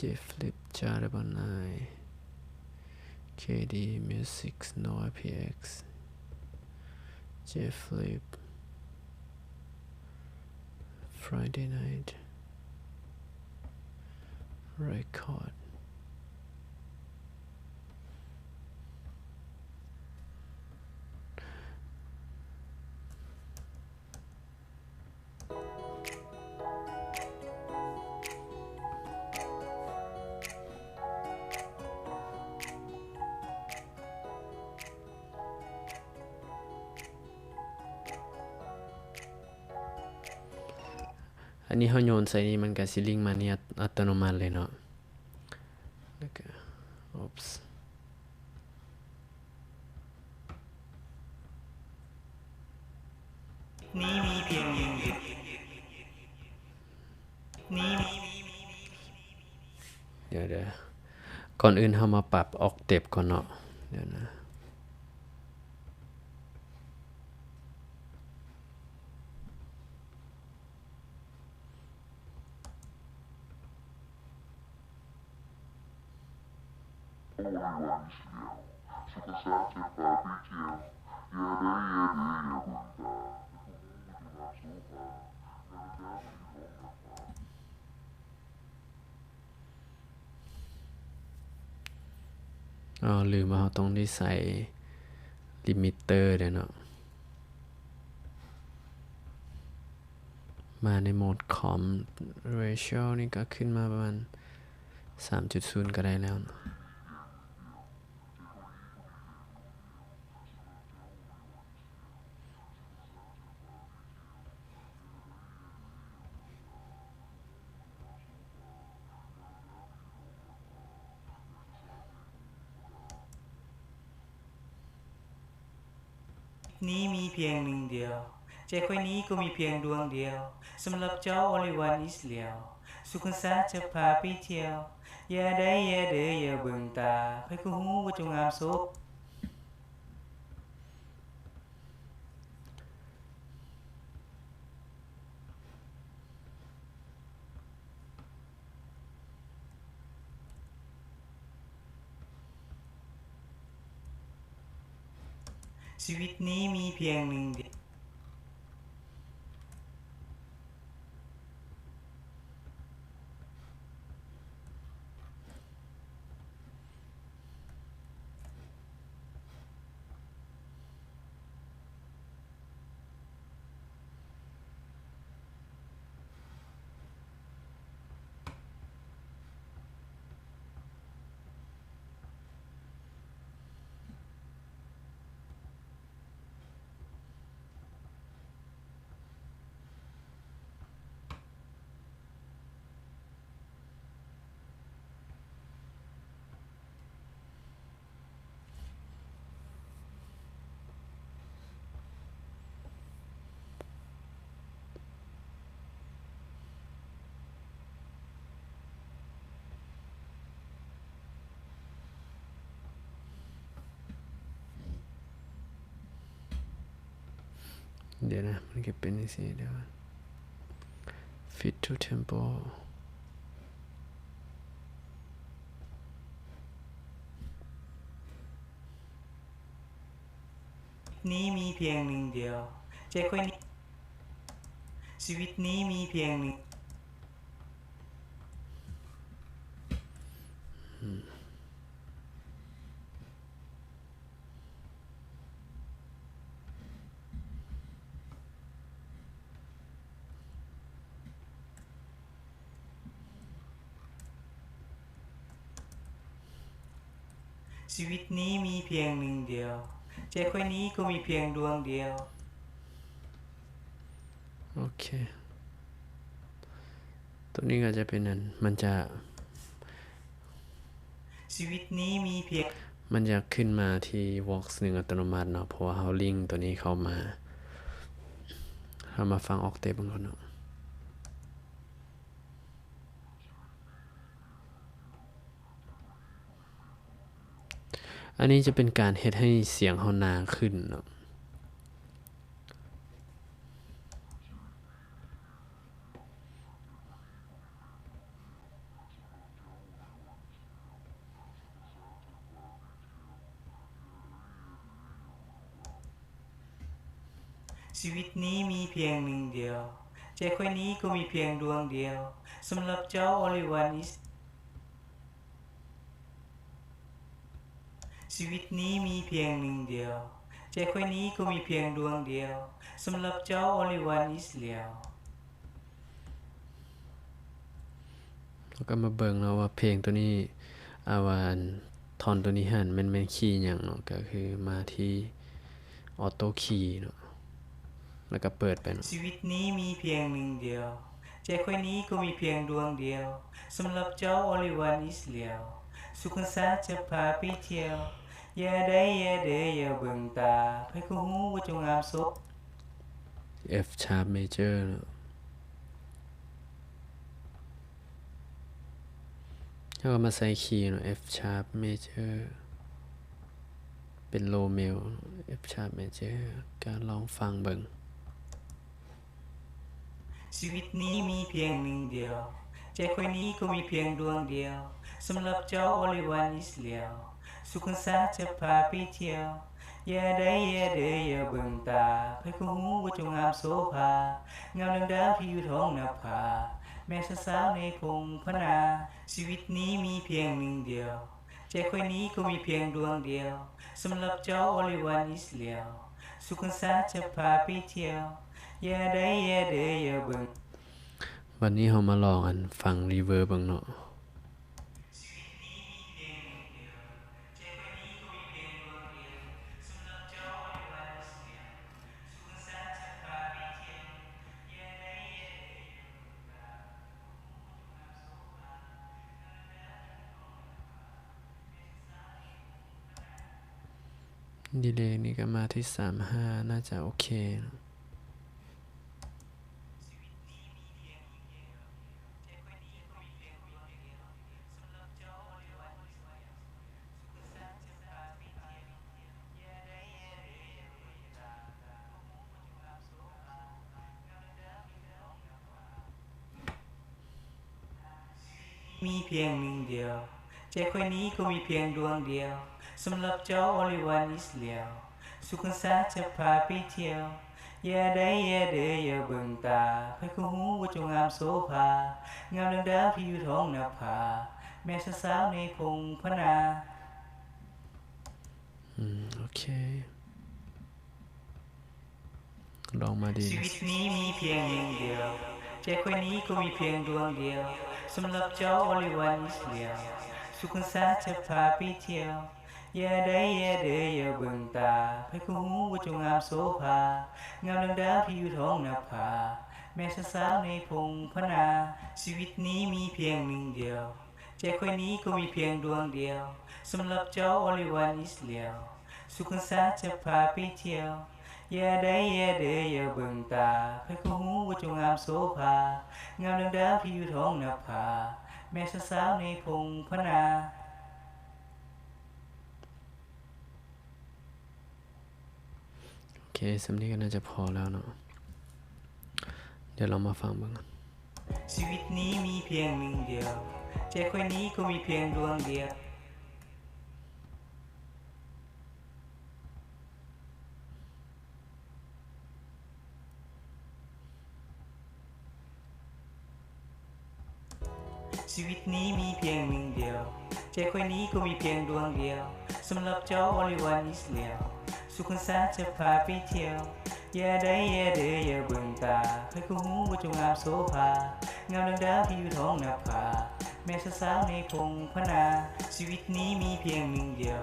J Flip Jazz Double Nine, K D Music, Noah P X, J Flip, Friday Night Record. ອັນນີ້ເຮົາໂຍນໃສ່ນີ້ ມັນກະຊິລິງມານີ້ອັດ ອັດຕະໂນມັດເລີຍເນາະ. ແລ້ວກະ Oops. ນີ້ມີພຽງໜຶ່ງດຽວ ນີ້ມີ ດຽວໆ ກ່ອນອື່ນເຮົາມາປັບອອກເຕັບກ່ອນເນາະ. ດຽວນະ. ອໍ ລືມວ່າເຮົາຕ້ອງໄດ້ໃສ່ລິມິດເຕີເດ້ເນາະ. ມາໃນໂໝດຄອມ ເຣຊິໂອນີ້ກໍຂຶ້ນມາປະມານສາມຈຸດສູນກໍໄດ້ແລ້ວເນາະ. ນີ້ມີພຽງໜຶ່ງດຽວ ໃຈຂ້ອຍນີ້ກໍມີພຽງດວງດຽວ ສຳລັບເຈົ້າ only one is ແລ້ວ ສຸກສັນຈະພາໄປທ່ຽວ ຢ່າໄດ້ ຢ່າເດີ ຢ່າເບິ່ງຕາ ຂ້ອຍກໍຮູ້ວ່າເຈົ້າງາມສົບ. ຊີວິດນີ້ມີພຽງໜຶ່ງເດ. ເ ດຽວນະ ມັນກໍເປັນຈັ່ງຊີ້ ດຽວ fit to tempo ນີ້ມີພຽງໜຶ່ງດຽວ ໃຈຂ້ອຍນີ້ ຊີວິດນີ້ມີພຽງໜຶ່ງ ຊີວິດນີ້ມີພຽງໜຶ່ງດຽວ ໃຈຂ້ອຍນີ້ກໍມີພຽງດວງດຽວ ໂອເຄ ຕົວນີ້ກໍຈະເປັນອັນ ມັນຈະ ຊີວິດນີ້ມີພຽງ ມັນຈະຂຶ້ນມາທີ່ Vox ໜຶ່ງອັດຕະໂນມັດເນາະ ເພາະວ່າເຮົາລິງຕົວນີ້ເຂົ້າມາ ເຮົາມາຟັງ Octave ເບິ່ງກ່ອນເນາະ. ອັນນີ້ຈະເປັນການເຮັດໃຫ້ສຽງເຮົາໜາຂຶ້ນເນາະ. ຊີວິດນີ້ມີພຽງໜຶ່ງດຽວ ໃຈຂ້ອຍນີ້ກໍມີພຽງດວງດຽວ ສຳລັບເຈົ້າ only one is ຊີວິດນີ້ມີພຽງໜຶ່ງດຽວ ໃຈຂ້ອຍນີ້ກໍມີພຽງດວງດຽວ ສຳລັບເຈົ້າ only one is ແລ້ວ. ເຮົາກໍມາເບິ່ງເນາະວ່າເພງໂຕນີ້ ອາ ວ່າທ່ອນໂຕນີ້ຫັ້ນແມ່ນ ແມ່ນຄີຫຍັງເນາະ ກໍຄືມາທີ່ auto key ເນາະ ແລ້ວກໍເປີດໄປເນາະ. ຊີວິດນີ້ມີພຽງໜຶ່ງດຽວ ໃຈຂ້ອຍນີ້ກໍມີພຽງດວງດຽວ ສຳລັບເຈົ້າ only one is ແລ້ວ ສຸກຄັນຊາຈະພາໄປທ່ຽວ ຢ່າໄດ້ ຢ່າເດີ ຢ່າເບິ່ງຕາ ໃຜກໍຮູ້ວ່າເຈົ້າງາມໂຊ F sharp major ເນາະ. ເຮົາກໍມາໃສ່ຄີເນາະ F sharp major ເປັນ low mel F sharp major ກໍລອງຟັງເບິ່ງ. ຊີວິດນີ້ມີພຽງໜຶ່ງດຽວ ໃຈຂ້ອຍນີ້ກໍມີພຽງດວງດຽວ ສຳລັບເຈົ້າ only one is ແລ້ວ ສຸກຄັນຊາຈະພາໄປທ່ຽວ ຢ່າໄດ້ ຢ່າເດີ ຢ່າເບິ່ງຕາ ໃຜກໍຮູ້ວ່າເຈົ້າງາມໂສພາ ງາມດັ່ງດາວທີ່ຢູ່ທ້ອງນະຜາ ແມ່ນສາວໃນພົງພະນາ ຊີວິດນີ້ມີພຽງໜຶ່ງດຽວ ໃຈຂ້ອຍນີ້ກໍມີພຽງດວງດຽວ ສຳລັບເຈົ້າ only one is ແລ້ວ ສຸກຄັນຊາຈະພາໄປທ່ຽວ ຢ່າໄດ້ ຢ່າເດີ ຢ່າເບິ່ງ. ບັດນີ້ເຮົາມາລອງອັນຟັງ reverb ເບິ່ງເນາະ. ດີເລນີ້ກໍມາທີ່ສາມຫ້າ ໜ້າຈະໂອເຄ. ມີພຽງໜຶ່ງດຽວ ໃຈຂ້ອຍນີ້ກໍມີພຽງດວງດຽວ ສຳລັບເຈົ້າ only one is ແລ້ວ ສຸກຄັນຊາຈະພາໄປທ່ຽວ ຢ່າໄດ້ ຢ່າເດີ ຢ່າເບິ່ງຕາ ໃຜກໍຮູ້ວ່າເຈົ້າງາມໂສພາ ງາມດັ່ງດາວທີ່ຢູ່ທ້ອງນະຜາ ແມ່ນສາວໃນພົງພະນາ. ອືມ ໂອເຄ. ລອງມາດີ. ຊີວິດນີ້ມີພຽງໜຶ່ງດຽວ ໃຈຂ້ອຍນີ້ກໍມີພຽງດວງດຽວ ສຳລັບເຈົ້າ only one is ແລ້ວ ສຸກຄັນຊາຈະພາໄປທ່ຽວ ຢ່າໄດ້ ຢ່າເດີ ຢ່າເບິ່ງຕາ ໃຜກໍຮູ້ວ່າເຈົ້າງາມໂສພາ ງາມດັ່ງດາວທີ່ຢູ່ທ້ອງນະຜາ ແມ່ນສາວໃນພົງພະນາ ຊີວິດນີ້ມີພຽງໜຶ່ງດຽວ ໃຈຂ້ອຍນີ້ກໍມີພຽງດວງດຽວ ສຳລັບເຈົ້າ only one is ແລ້ວ ສຸກຄັນຊາຈະພາໄປທ່ຽວ ຢ່າໄດ້ ຢ່າເດີ ຢ່າເບິ່ງຕາ ໃຜກໍຮູ້ວ່າເຈົ້າງາມໂສພາ ງາມດັ່ງດາວທີ່ຢູ່ທ້ອງນະຜາ ແມ່ນສາວໃນພົງພະນາ. ໂອເຄ ເຄ ສ່ຳນີ້ກໍໜ້າຈະພໍແລ້ວເນາະ. ດຽວລອງມາຟັງເບິ່ງ. ຊີວິດນີ້ມີພຽງໜຶ່ງດຽວ ໃຈຂ້ອຍນີ້ກໍມີພຽງດວງດຽວ. ຊີວິດນີ້ມີພຽງໜຶ່ງດຽວ ໃຈຂ້ອຍນີ້ກໍມີພຽງດວງດຽວ ສຳລັບເຈົ້າ only one is left ສຸກຄັນສາຈະພາໄປທ່ຽວ ຢ່າໄດ້ແຍເດີ ຢ່າເບິ່ງຕາ ໃຜກໍຮູ້ວ່າເຈົ້າງາມໂສພາ ງາມດັ່ງດາວທີ່ຢູ່ທ້ອງນະພາ ແມ່ນສາວໆໃນທົ່ງພະນາ ຊີວິດນີ້ມີພຽງໜຶ່ງດຽວ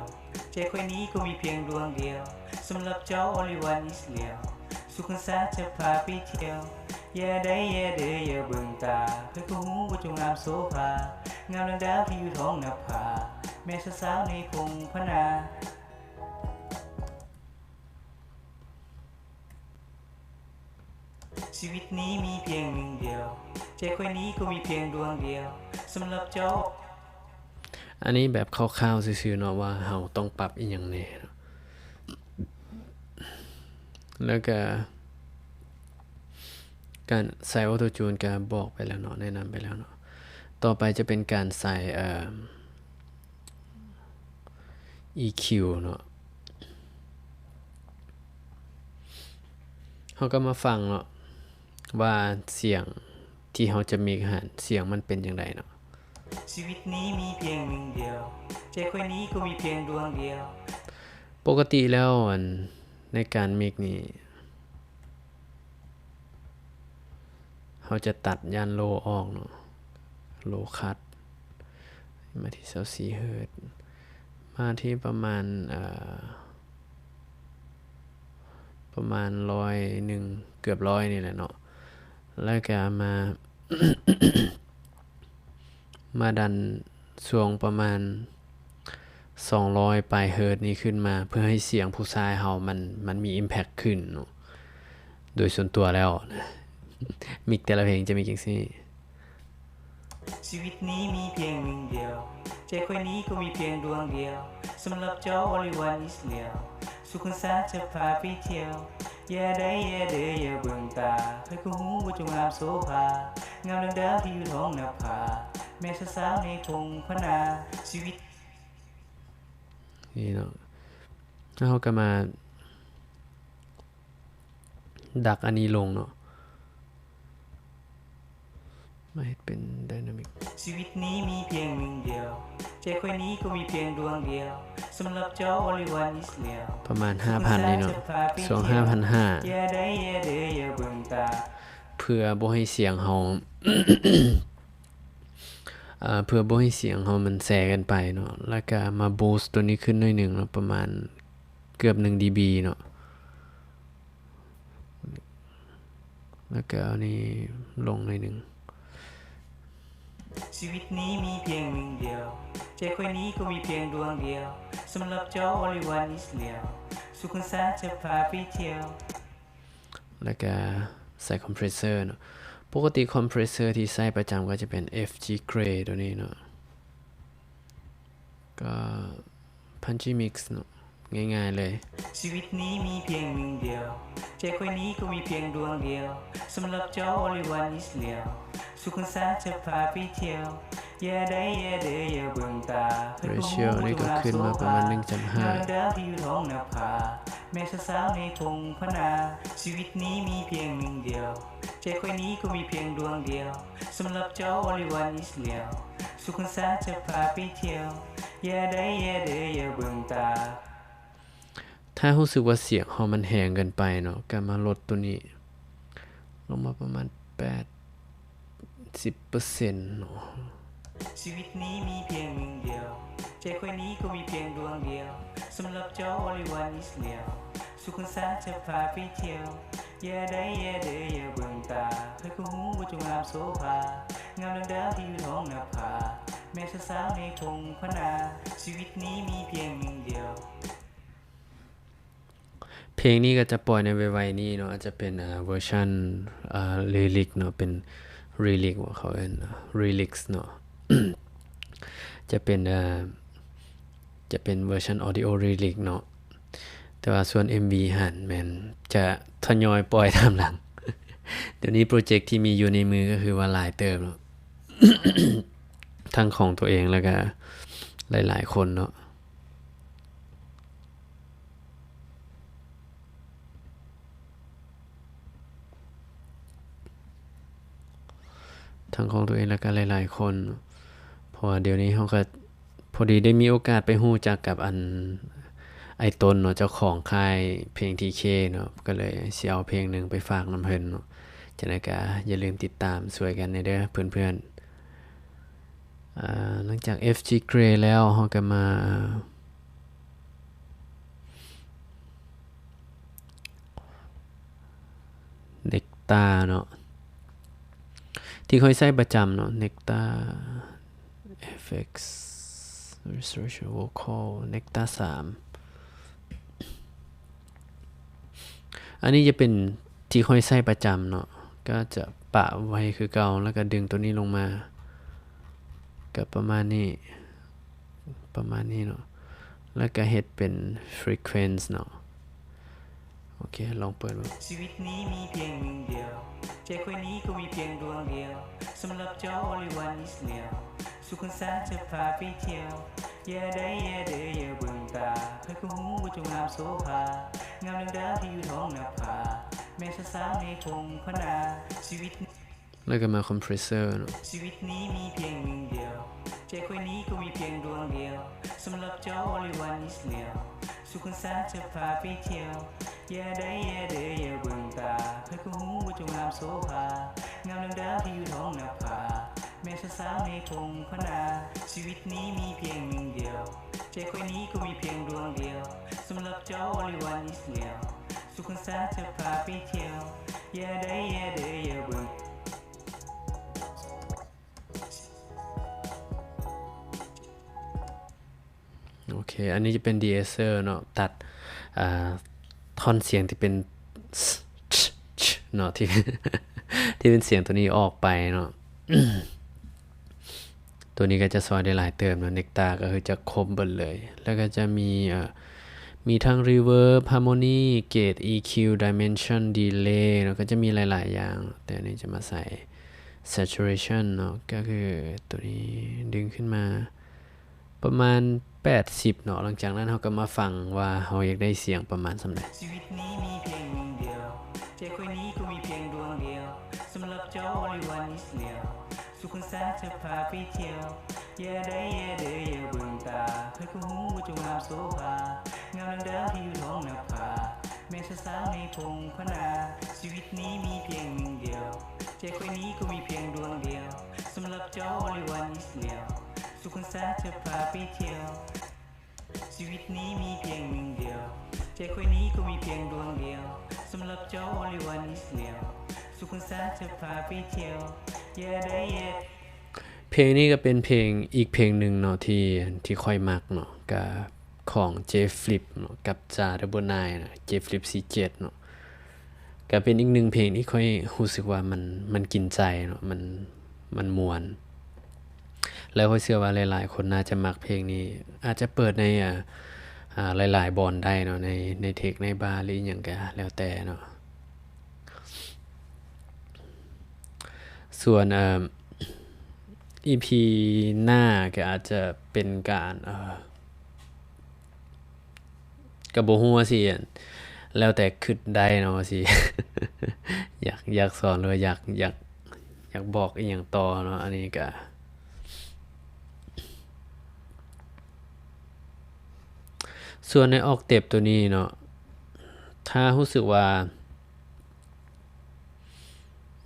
ໃຈຂ້ອຍນີ້ກໍມີພຽງດວງດຽວ ສຳລັບເຈົ້າ only one is left ສຸກຄັນສາຈະພາໄປທ່ຽວ ຢ່າໄດ້ແຍເດີ ຢ່າເບິ່ງຕາ ໃຜກໍຮູ້ວ່າເຈົ້າງາມໂສພາ ງາມດັ່ງດາວທີ່ຢູ່ທ້ອງນະພາ ແມ່ນສາວໆໃນທົ່ງພະນາ. ຊີວິດນີ້ມີພຽງໜຶ່ງດຽວ ໃຈຂ້ອຍນີ້ກໍມີພຽງດວງດຽວ ສຳລັບເຈົ້າ. ອັນນີ້ແບບຄ່າວໆຊື່ໆເນາະ ວ່າເຮົາຕ້ອງປັບອີ່ຫຍັງແດ່ເນາະ ແລ້ວກະການໃສ່ Auto Tune ກະບອກໄປແລ້ວເນາະ ແນະນຳໄປແລ້ວເນາະ. ຕໍ່ໄປຈະເປັນການໃສ່ ເອີ ອີຄິວເນາະ ເຮົາກໍມາຟັງເນາະ ວ່າສຽງທີ່ເຮົາຈະມິກຫັ້ນ ສຽງມັນເປັນຈັ່ງໃດເນາະ. ຊີວິດນີ້ມີພຽງໜຶ່ງດຽວ ໃຈຂ້ອຍນີ້ກໍມີພຽງດວງດຽວ. ປົກກະຕິແລ້ວ ອັນ ໃນການມິກນີ້ ເຮົາຈະຕັດຢ້ານໂລອອກເນາະ ໂລຄັດ ມາທີ່ຊາວສີ່ເຮີດ ມາທີ່ປະມານ ເອີ ປະມານຮ້ອຍໜຶ່ງ ເກືອບຮ້ອຍນີ້ແຫຼະເນາະ ແລ້ວກະມາ ມາດັນຊ່ວງປະມານສອງຮ້ອຍປາຍເຮີດນີ້ຂຶ້ນມາ ເພື່ອໃຫ້ສຽງຜູ້ຊາຍເຮົາມັນ ມັນມີ impact ຂຶ້ນເນາະ. ໂດຍສ່ວນຕົວແລ້ວນະ ມິກແຕ່ລະເພງຈະມີຈັ່ງຊີ້. ຊີວິດນີ້ມີພຽງໜຶ່ງດຽວ ໃຈຂ້ອຍນີ້ກໍມີພຽງດວງດຽວ ສຳລັບເຈົ້າ only one is left ສຸກຄັນສາຈະພາໄປທ່ຽວ ຢ່າໄດ້ແຍເດີ ຢ່າເບິ່ງຕາ ໃຜກໍຮູ້ວ່າເຈົ້າງາມໂສພາ ງາມດັ່ງດາວທີ່ຢູ່ທ້ອງນະພາ ແມ່ນສາວໆໃນທົ່ງພະນາ ຊີວິດ ນີ້ເນາະ ແລ້ວເຮົາກໍມາ ດັກອັນນີ້ລົງເນາະ ມາເຮັດເປັນໄດນາມິກ. ຊີວິດນີ້ມີພຽງໜຶ່ງດຽວ ໃຈຂ້ອຍນີ້ກໍມີພຽງດວງດຽວ ສຳລັບເຈົ້າ only one is left ປະມານຫ້າພັນນີ້ເນາະ ຊ່ວງຫ້າພັນຫ້າ ຢ່າໄດ້ແຍເດີ ຢ່າເບິ່ງຕາ ເພື່ອບໍ່ໃຫ້ສຽງເຮົາ ເອີ ເພື່ອບໍ່ໃຫ້ສຽງເຮົາມັນແຊເກີນໄປເນາະ ແລ້ວກະມາບູສໂຕນີ້ຂຶ້ນໜ້ອຍໜຶ່ງເນາະ ປະມານເກືອບໜຶ່ງດີບີເນາະ ແລ້ວກະເອົານີ້ລົງໜ້ອຍໜຶ່ງ. ຊີວິດນີ້ມີພຽງໜຶ່ງດຽວ ໃຈຂ້ອຍນີ້ກໍມີພຽງດວງດຽວ ສຳລັບເຈົ້າ only one is left ສຸກຄັນສາຈະພາໄປທ່ຽວ ແລ້ວກະໃສ່ຄອມເພຣສເຊີເນາະ ປົກກະຕິຄອມເພຣສເຊີທີ່ໃຊ້ປະຈຳກໍຈະເປັນ ເອັຟຈີ ເກຣ ໂຕນີ້ເນາະ ກໍ Punchy Mix ເນາະ ງ່າຍໆເລີຍ. ຊີວິດນີ້ມີພຽງໜຶ່ງດຽວ ໃຈຂ້ອຍນີ້ກໍມີພຽງດວງດຽວ ສຳລັບເຈົ້າ only one is left ສຸກຄັນສາຈະພາໄປທ່ຽວ ຢ່າໄດ້ແຍເດີ ຢ່າເບິ່ງຕາ ເຣຊິໂອນີ້ກໍຂຶ້ນມາປະມານໜຶ່ງຈຸດຫ້າ ດາວທີ່ຢູ່ທ້ອງນະພາ ແມ່ນສາວໆໃນທົ່ງພະນາ ຊີວິດນີ້ມີພຽງໜຶ່ງດຽວ ໃຈຂ້ອຍນີ້ກໍມີພຽງດວງດຽວ ສຳລັບເຈົ້າ only one is left ສຸກຄັນສາຈະພາໄປທ່ຽວ ຢ່າໄດ້ແຍເດີ ຢ່າເບິ່ງຕາ. ຖ້າຮູ້ສຶກວ່າສຽງເຮົາມັນແຮງເກີນໄປເນາະ ກໍມາລົດໂຕນີ້ລົງມາປະມານແປດສິບເປີເຊັນເນາະ. ຊີວິດນີ້ມີພຽງໜຶ່ງດຽວ ໃຈຂ້ອຍນີ້ກໍມີພຽງດວງດຽວ ສຳລັບເຈົ້າ only one is left ສຸກຄັນສາຈະພາໄປທ່ຽວ ຢ່າໄດ້ແຍເດີ ຢ່າເບິ່ງຕາ ໃຜກໍຮູ້ວ່າເຈົ້າງາມໂສພາ ງາມດັ່ງດາວທີ່ຢູ່ທ້ອງນະພາ ແມ່ນສາວໆໃນທົ່ງພະນາ ຊີວິດນີ້ມີພຽງໜຶ່ງດຽວ. ເພງນີ້ກໍຈະປ່ອຍໃນໄວໆນີ້ເນາະ ອາດຈະເປັນ ເອີ ເວີຊັນ ເອີ ລີລິກເນາະ ເປັນລີລິກ ເຂົາເອີ້ນລີລິກເນາະ ຈະເປັນ ເອີ ຈະເປັນເວີຊັນອອດິໂອລີລິກເນາະ ແ ແຕ່ວ່າສ່ວນເອັມວີຫັ້ນແມ່ນຈະທະຍອຍປ່ອຍຕາມຫຼັງ. ດຽວນີ້ໂປຣເຈັກທີ່ມີຢູ່ໃນມືກໍຄືວ່າຫຼາຍເຕີບເນາະ ທັງຂອງຕົວເອງ ແລ້ວກໍຫຼາຍໆຄົນເນາະ. ທັງຂອງຕົວເອງ ແລ້ວກໍຫຼາຍໆຄົນ ເພາະວ່າດຽວນີ້ເຮົາກໍພໍດີໄດ້ມີໂອກາດໄປຮູ້ຈັກກັບອັນ ອ້າຍຕົ້ນເນາະ ເຈົ້າຂອງຄ້າຍເພງ ທີເຄ ເນາະ ກໍເລີຍຊິເອົາເພງໜຶ່ງໄປຝາກນຳເພິ່ນເນາະ. ຈັ່ງໃດກໍຢ່າລືມຕິດຕາມຊ່ວຍກັນແດ່ເດີເພື່ອນໆ. ອ່າ ຫຼັງຈາກ ເອັຟຈີ Grey ແລ້ວ ເຮົາກໍມາ Nectar ເນາະ ທີ່ຂ້ອຍໃຊ້ປະຈຳເນາະ Nectar ເອັຟເອັກ Restoration Vocal Nectar ສາມ. ອັນນີ້ຈະເປັນທີ່ຂ້ອຍໃຊ້ປະຈຳເນາະ ກໍຈະປະໄວ້ຄືເກົ່າ ແລ້ວກໍດຶງຕົວນີ້ລົງມາ ກໍປະມານນີ້ ປະມານນີ້ເນາະ ແລ້ວກໍເຮັດເປັນ Frequency ເນາະ. ໂອເຄ ລອງເປີດເບິ່ງ. ຊີວິດນີ້ມີພຽງໜຶ່ງດຽວ ໃຈຂ້ອຍນີ້ກໍມີພຽງດວງດຽວ ສຳລັບເຈົ້າ only one is now ສຸກຄັນສາຈະພາໄປທ່ຽວ ຢ່າໄດ້ ຢ່າເດີ ຢ່າເບິ່ງຕາ ໃຜກໍຮູ້ວ່າເຈົ້າງາມໂສພາ ງາມດັ່ງດາວທີ່ຢູ່ທ້ອງນະຜາ ແມ່ນສາວໆໃນທົ່ງພະນາ ຊີວິດ ແລ້ວກໍມາ Compressor ເນາະ. ຊີວິດນີ້ມີພຽງໜຶ່ງດຽວ ໃຈຂ້ອຍນີ້ກໍມີພຽງດວງດຽວ ສຳລັບເຈົ້າ only one is now ສຸກຄັນສາຈະພາໄປທ່ຽວ ຢ່າໄດ້ ຢ່າເດີ ຢ່າເບິ່ງຕາ ໃຜກໍຮູ້ວ່າເຈົ້າງາມໂສພາ ງາມດັ່ງດາວທີ່ຢູ່ທ້ອງນະຜາ ແມ່ນສາວໆໃນທົ່ງພະນາ ຊີວິດນີ້ມີພຽງໜຶ່ງດຽວ ໃຈຂ້ອຍນີ້ກໍມີພຽງດວງດຽວ ສຳລັບເຈົ້າ only one is now ສຸກຄັນສາຈະພາໄປທ່ຽວ ຢ່າໄດ້ ຢ່າເດີ ຢ່າເບິ່ງ. ໂອເຄ ອັນນີ້ຈະເປັນ de-esser ເນາະ ຕັດ ອ່າ ທ່ອນສຽງທີ່ເປັນ ເນາະ ທີ່ ທີ່ເປັນສຽງຕົວນີ້ອອກໄປເນາະ. ຕົວນີ້ກໍຈະຊ່ອຍໄດ້ຫຼາຍເຕີບເນາະ Nectar ກໍຄືຈະຄົບເບິດເລີຍ ແລ້ວກໍຈະມີ ເອີ ມີທັງ Reverb Harmony Gate EQ Dimension Delay ເນາະ ກໍຈະມີຫຼາຍໆຢ່າງ ແຕ່ອັນນີ້ຈະມາໃສ່ Saturation ເນາະ ກໍຄືຕົວນີ້ດຶງຂຶ້ນມາປະມານແປດສິບເນາະ ຫຼັງຈາກນັ້ນເຮົາກໍມາຟັງວ່າເຮົາຢາກໄດ້ສຽງປະມານສ່ຳໃດ. ຊີວິດນີ້ມີພຽງໜຶ່ງດຽວ ໃຈຂ້ອຍນີ້ກໍມີພຽງດວງດຽວ ສຳລັບເຈົ້າ only one is now ສຸກຄັນສາຈະພາໄປທ່ຽວ ຢ່າໄດ້ ຢ່າເດີ ຢ່າເບິ່ງຕາ ໃຜກໍຮູ້ວ່າເຈົ້າງາມໂສພາ ງາມດັ່ງດາວທີ່ຢູ່ທ້ອງນະຜາ ແມ່ນສາວໆໃນທົ່ງພະນາ ຊີວິດນີ້ມີພຽງໜຶ່ງດຽວ ໃຈຂ້ອຍນີ້ກໍມີພຽງດວງດຽວ ສຳລັບເຈົ້າ only one is now ສຸກຄັນສາຈະພາໄປທ່ຽວ ຊີວິດນີ້ມີພຽງໜຶ່ງດຽວ ໃຈຂ້ອຍນີ້ກໍມີພຽງດວງດຽວ ສຳລັບເຈົ້າ only one is now ສຸກຄັນສາຈະພາໄປທ່ຽວ ຢ່າໄດ້ ຢ່າ ເພງນີ້ກໍເປັນເພງອີກເພງໜຶ່ງເນາະ ທີ່ ທີ່ຂ້ອຍມັກເນາະ ກະຂອງ Jay Phillips ເນາະ ກັບ Jah Double Nine ນະ Jay Phillips ສີ່ເຈັດເນາະ ກະເປັນອີກໜຶ່ງເພງທີ່ຂ້ອຍຮູ້ສຶກວ່າມັນ ມັນກິນໃຈເນາະ ມັນ ມັນມ່ວນ ແລ້ວຂ້ອຍເຊື່ອວ່າຫຼາຍໆຄົນໜ້າຈະມັກເພງນີ້ ອາດຈະເປີດໃນ ອາ ອາ ຫຼາຍໆບ່ອນໄດ້ເນາະ ໃນ ໃນເທັກ ໃນບາ ຫຼືອີ່ຫຍັງກະແລ້ວແຕ່ເນາະ. ສ່ວນ ເອີ ອີພີໜ້າກໍອາດຈະເປັນການ ເອີ ກໍບໍ່ຮູ້ວ່າຊິ ແລ້ວແຕ່ຄິດໄດ້ເນາະ ວ່າຊິ ຢາກ ຢາກສອນ ຫຼືວ່າຢາກ ຢາກ ຢາກບອກອີ່ຫຍັງຕໍ່ເນາະ ອັນນີ້ກະ ສ່ວນໃນອອກເຕັບຕົວນີ້ເນາະ ຖ້າຮູ້ສຶກວ່າ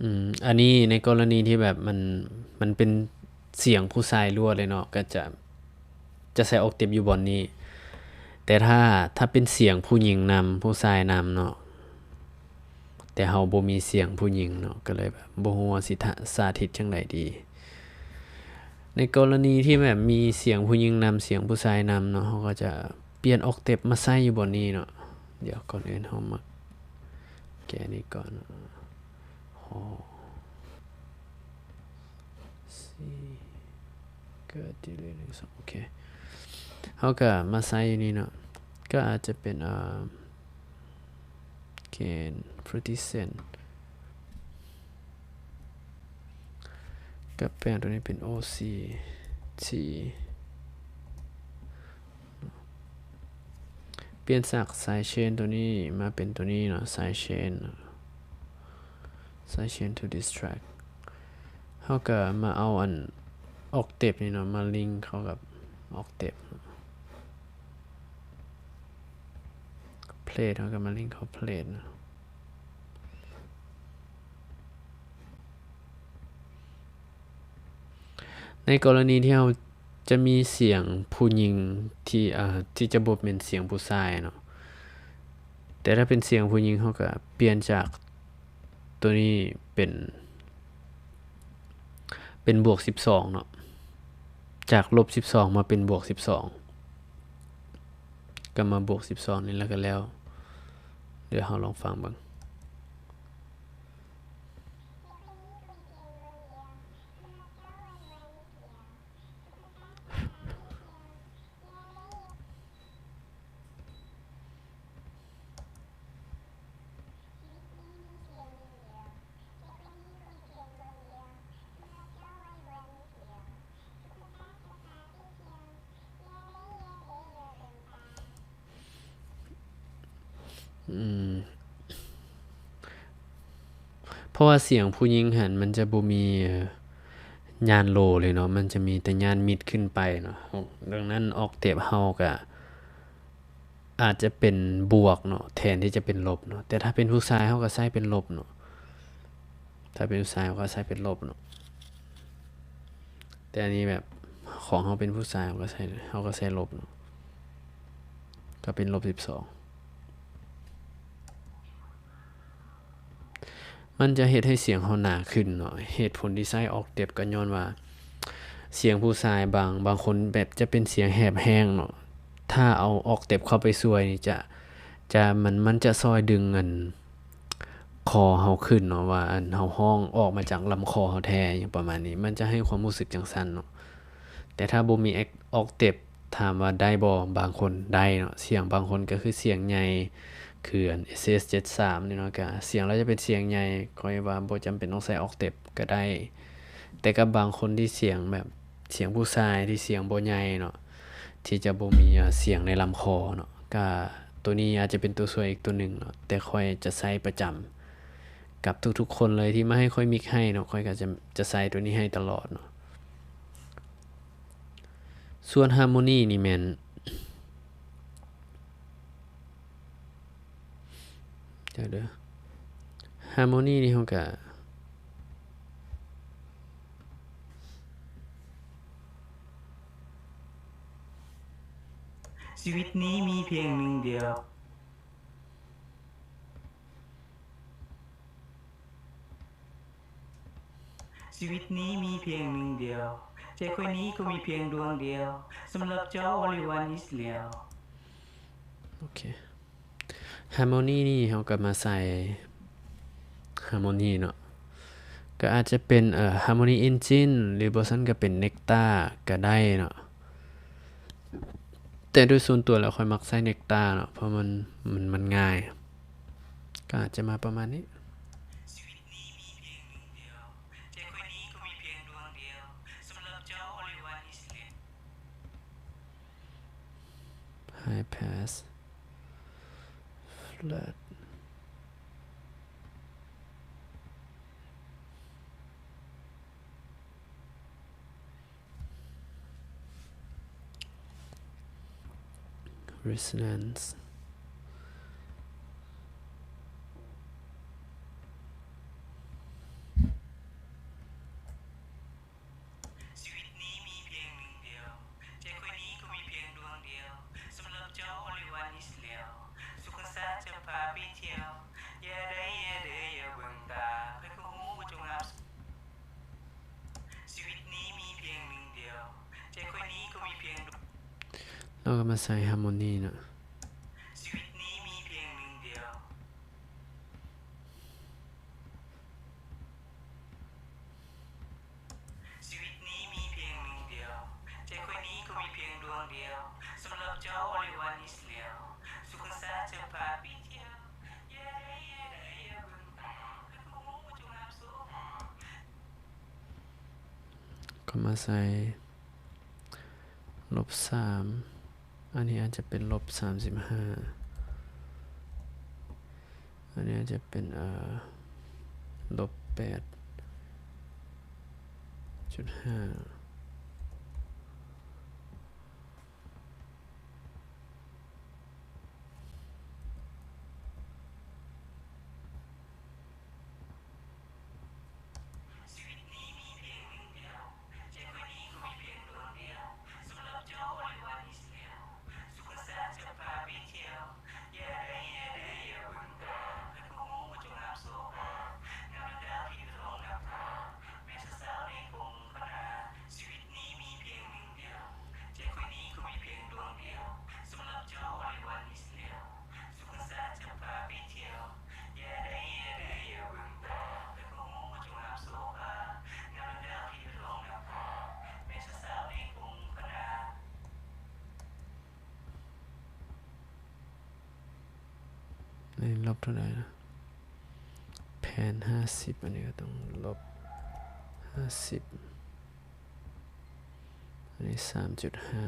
ອືມ ອັນນີ້ໃນກໍລະນີທີ່ແບບມັນ ມັນເປັນສຽງຜູ້ຊາຍລ້ວນເລີຍເນາະ ກໍຈະ ຈະໃສ່ອອກເຕັບຢູ່ບ່ອນນີ້ ແຕ່ຖ້າ ຖ້າເປັນສຽງຜູ້ຍິງນຳ ຜູ້ຊາຍນຳເນາະ ແຕ່ເຮົາບໍ່ມີສຽງຜູ້ຍິງເນາະ ກໍເລີຍແບບບໍ່ຮູ້ວ່າຊິ ສາທິດຈັ່ງໃດດີ. ໃນກໍລະນີທີ່ແບບມີສຽງຜູ້ຍິງນຳ ສຽງຜູ້ຊາຍນຳເນາະ ເຮົາກໍຈະປ່ຽນອອກເຕັບມາໃສ່ຢູ່ບ່ອນນີ້ເນາະ. ດຽວກ່ອນອື່ນເຮົາມາແກ້ນີ້ກ່ອນ. ໂອ້ ຊີ ເກີດທີ່ເລີຍ ໜຶ່ງ ສອງ ໂອເຄ ເຮົາກໍມາໃສ່ຢູ່ນີ້ເນາະ ກໍອາດຈະເປັນ ເອີ ນ fifty cent ກັບແປງໂຕນີ້ເປັນ O C T ປ່ຽນຈາກ sidechain ໂຕນີ້ມາເປັນໂຕນີ້ເນາະ sidechain sidechain to this track ເຮົາກໍມາເອົາອັນ octave ນີ້ເນາະ ມາ link ເຂົ້າກັບ octave plate ເຮົາກໍມາ link ເຂົ້າ plate ເນາະ. ໃນກໍລະນີທີ່ເຮົາຈະມີສຽງຜູ້ຍິງທີ່ ເອີ ທີ່ຈະບໍ່ແມ່ນສຽງຜູ້ຊາຍເນາະ ແຕ່ຖ້າເປັນສຽງຜູ້ຍິງ ເຮົາກະປ່ຽນຈາກໂຕນີ້ເປັນ ເປັນບວກສິບສອງເນາະ ຈາກລົບສິບສອງມາເປັນບວກສິບສອງ ກະມາບວກສິບສອງນີ້ແລ້ວກະແລ້ວ. ດຽວເຮົາລອງຟັງເບິ່ງ. ອືມ ເພາະວ່າສຽງຜູ້ຍິງຫັ້ນມັນຈະບໍ່ມີ ເອີ ຍານ low ເລີຍເນາະ ມັນຈະມີແຕ່ຍານ mid ຂຶ້ນໄປເນາະ. ດັ່ງນັ້ນ octave ເຮົາກະອາດຈະເປັນບວກເນາະ ແທນທີ່ຈະເປັນລົບເນາະ. ແຕ່ຖ້າເປັນຜູ້ຊາຍເຮົາກະໃຊ້ເປັນລົບເນາະ ຖ້າເປັນຜູ້ຊາຍເຮົາກະໃຊ້ເປັນລົບເນາະ. ແຕ່ອັນນີ້ແບບຂອງເຮົາເປັນຜູ້ຊາຍ ເຮົາກະໃຊ້ ເຮົາກະໃຊ້ລົບເນາະ ກະເປັນລົບສິບສອງ. ມັນຈະເຮັດໃຫ້ສຽງເຮົາໜາຂຶ້ນເນາະ. ເຫດຜົນທີ່ໃຊ້ octave ກໍຍ້ອນວ່າສຽງຜູ້ຊາຍບາງ ບາງຄົນແບບຈະເປັນສຽງແຫບແຫ້ງເນາະ. ຖ້າເອົາ octave ເຂົ້າໄປຊ່ວຍນີ້ຈະ ຈະ ມັນ ມັນຈະຊ່ອຍດຶງອັນຄໍເຮົາຂຶ້ນເນາະ ວ່າອັນເຮົາຮ້ອງອອກມາຈາກລຳຄໍເຮົາແທ້ ຫຍັງປະມານນີ້ ມັນຈະໃຫ້ຄວາມຮູ້ສຶກຈັ່ງຊັ້ນເນາະ. ແຕ່ຖ້າບໍ່ມີ octave ຖາມວ່າໄດ້ບໍ່? ບາງຄົນໄດ້ເນາະ. ສຽງບາງຄົນກໍຄືສຽງໃຫຍ່ ຄືອັນ S S ເຈັດສາມນີ້ເນາະ ກໍສຽງລາວຈະເປັນສຽງໃຫຍ່ ຂ້ອຍວ່າບໍ່ຈຳເປັນຕ້ອງໃສ່ octave ກໍໄດ້. ແຕ່ກັບບາງຄົນທີ່ສຽງແບບ ສຽງຜູ້ຊາຍທີ່ສຽງບໍ່ໃຫຍ່ເນາະ ທີ່ຈະບໍ່ມີ ເອີ ສຽງໃນລຳຄໍເນາະ ກະໂຕນີ້ອາດຈະເປັນໂຕຊ່ວຍອີກໂຕໜຶ່ງເນາະ. ແຕ່ຂ້ອຍຈະໃຊ້ປະຈຳກັບທຸກໆຄົນເລີຍທີ່ມາໃຫ້ຂ້ອຍ mix ໃຫ້ເນາະ ຂ້ອຍກໍຈະ ຈະໃຊ້ໂຕນີ້ໃຫ້ຕະຫຼອດເນາະ. ສ່ວນ harmony ນີ້ແມ່ນ ດຽວເດີ harmony ນີ້ເຮົາກະ ຊີວິດນີ້ມີພຽງໜຶ່ງດຽວ ຊີວິດນີ້ມີພຽງໜຶ່ງດຽວ ໃຈຂ້ອຍນີ້ກໍມີພຽງດວງດຽວ ສຳລັບເຈົ້າ only one is left. ໂອເຄ harmony ນີ້ເຮົາກໍມາໃສ່ harmony ເນາະ ກໍອາດຈະເປັນ ເອີ harmony engine ຫຼືບໍ່ຊັ້ນກໍເປັນ Nektar ກໍໄດ້ເນາະ. ແຕ່ໂດຍສ່ວນຕົວແລ້ວຂ້ອຍມັກໃຊ້ Nektar ເນາະ ເພາະມັນ ມັນ ມັນງ່າຍ ກໍອາດຈະມາປະມານນີ້. ໄຮແພສ ແຟລັດ resonance. ຊີວິດນີ້ມີພຽງໜຶ່ງດຽວ ໃຈຂ້ອຍນີ້ກໍມີພຽງດວງດຽວ ສຳລັບເຈົ້າ only one is left ສຸກຄະສາຈະພາໄປທ່ຽວ ຢ່າໄດ້ ຢ່າເດີ ຢ່າເບິ່ງຕາ ຂ້ອຍກໍຮູ້ວ່າເຈົ້າງາມ ຊີວິດນີ້ມີພຽງໜຶ່ງດຽວ ໃຈຂ້ອຍນີ້ກໍມີພຽງດວງ ເຮົາກໍມາໃສ່ harmony ເນາະ ຊີວິດນີ້ມີພຽງໜຶ່ງດຽວ ຊີວິດນີ້ມີພຽງໜຶ່ງດຽວ ໃຈຂ້ອຍນີ້ກໍມີພຽງດວງດຽວ ສຳລັບເຈົ້າ only one is left ສຸກຄະສາຈະພາໄປທ່ຽວ ຢ່າໄດ້ ຢ່າ ກໍມາໃສ່ລົບສາມ ອັນນີ້ອາດຈະເປັນລົບສາມສິບຫ້າ ອັນນີ້ອາດຈະເປັນ ເອີ ລົບແປດຈຸດຫ້າ. ນີ້ລົບເທົ່າໃດນະ? ແຜ່ນຫ້າສິບ ອັນນີ້ກໍຕ້ອງລົບຫ້າສິບ ອັນນີ້ສາມຈຸດຫ້າ.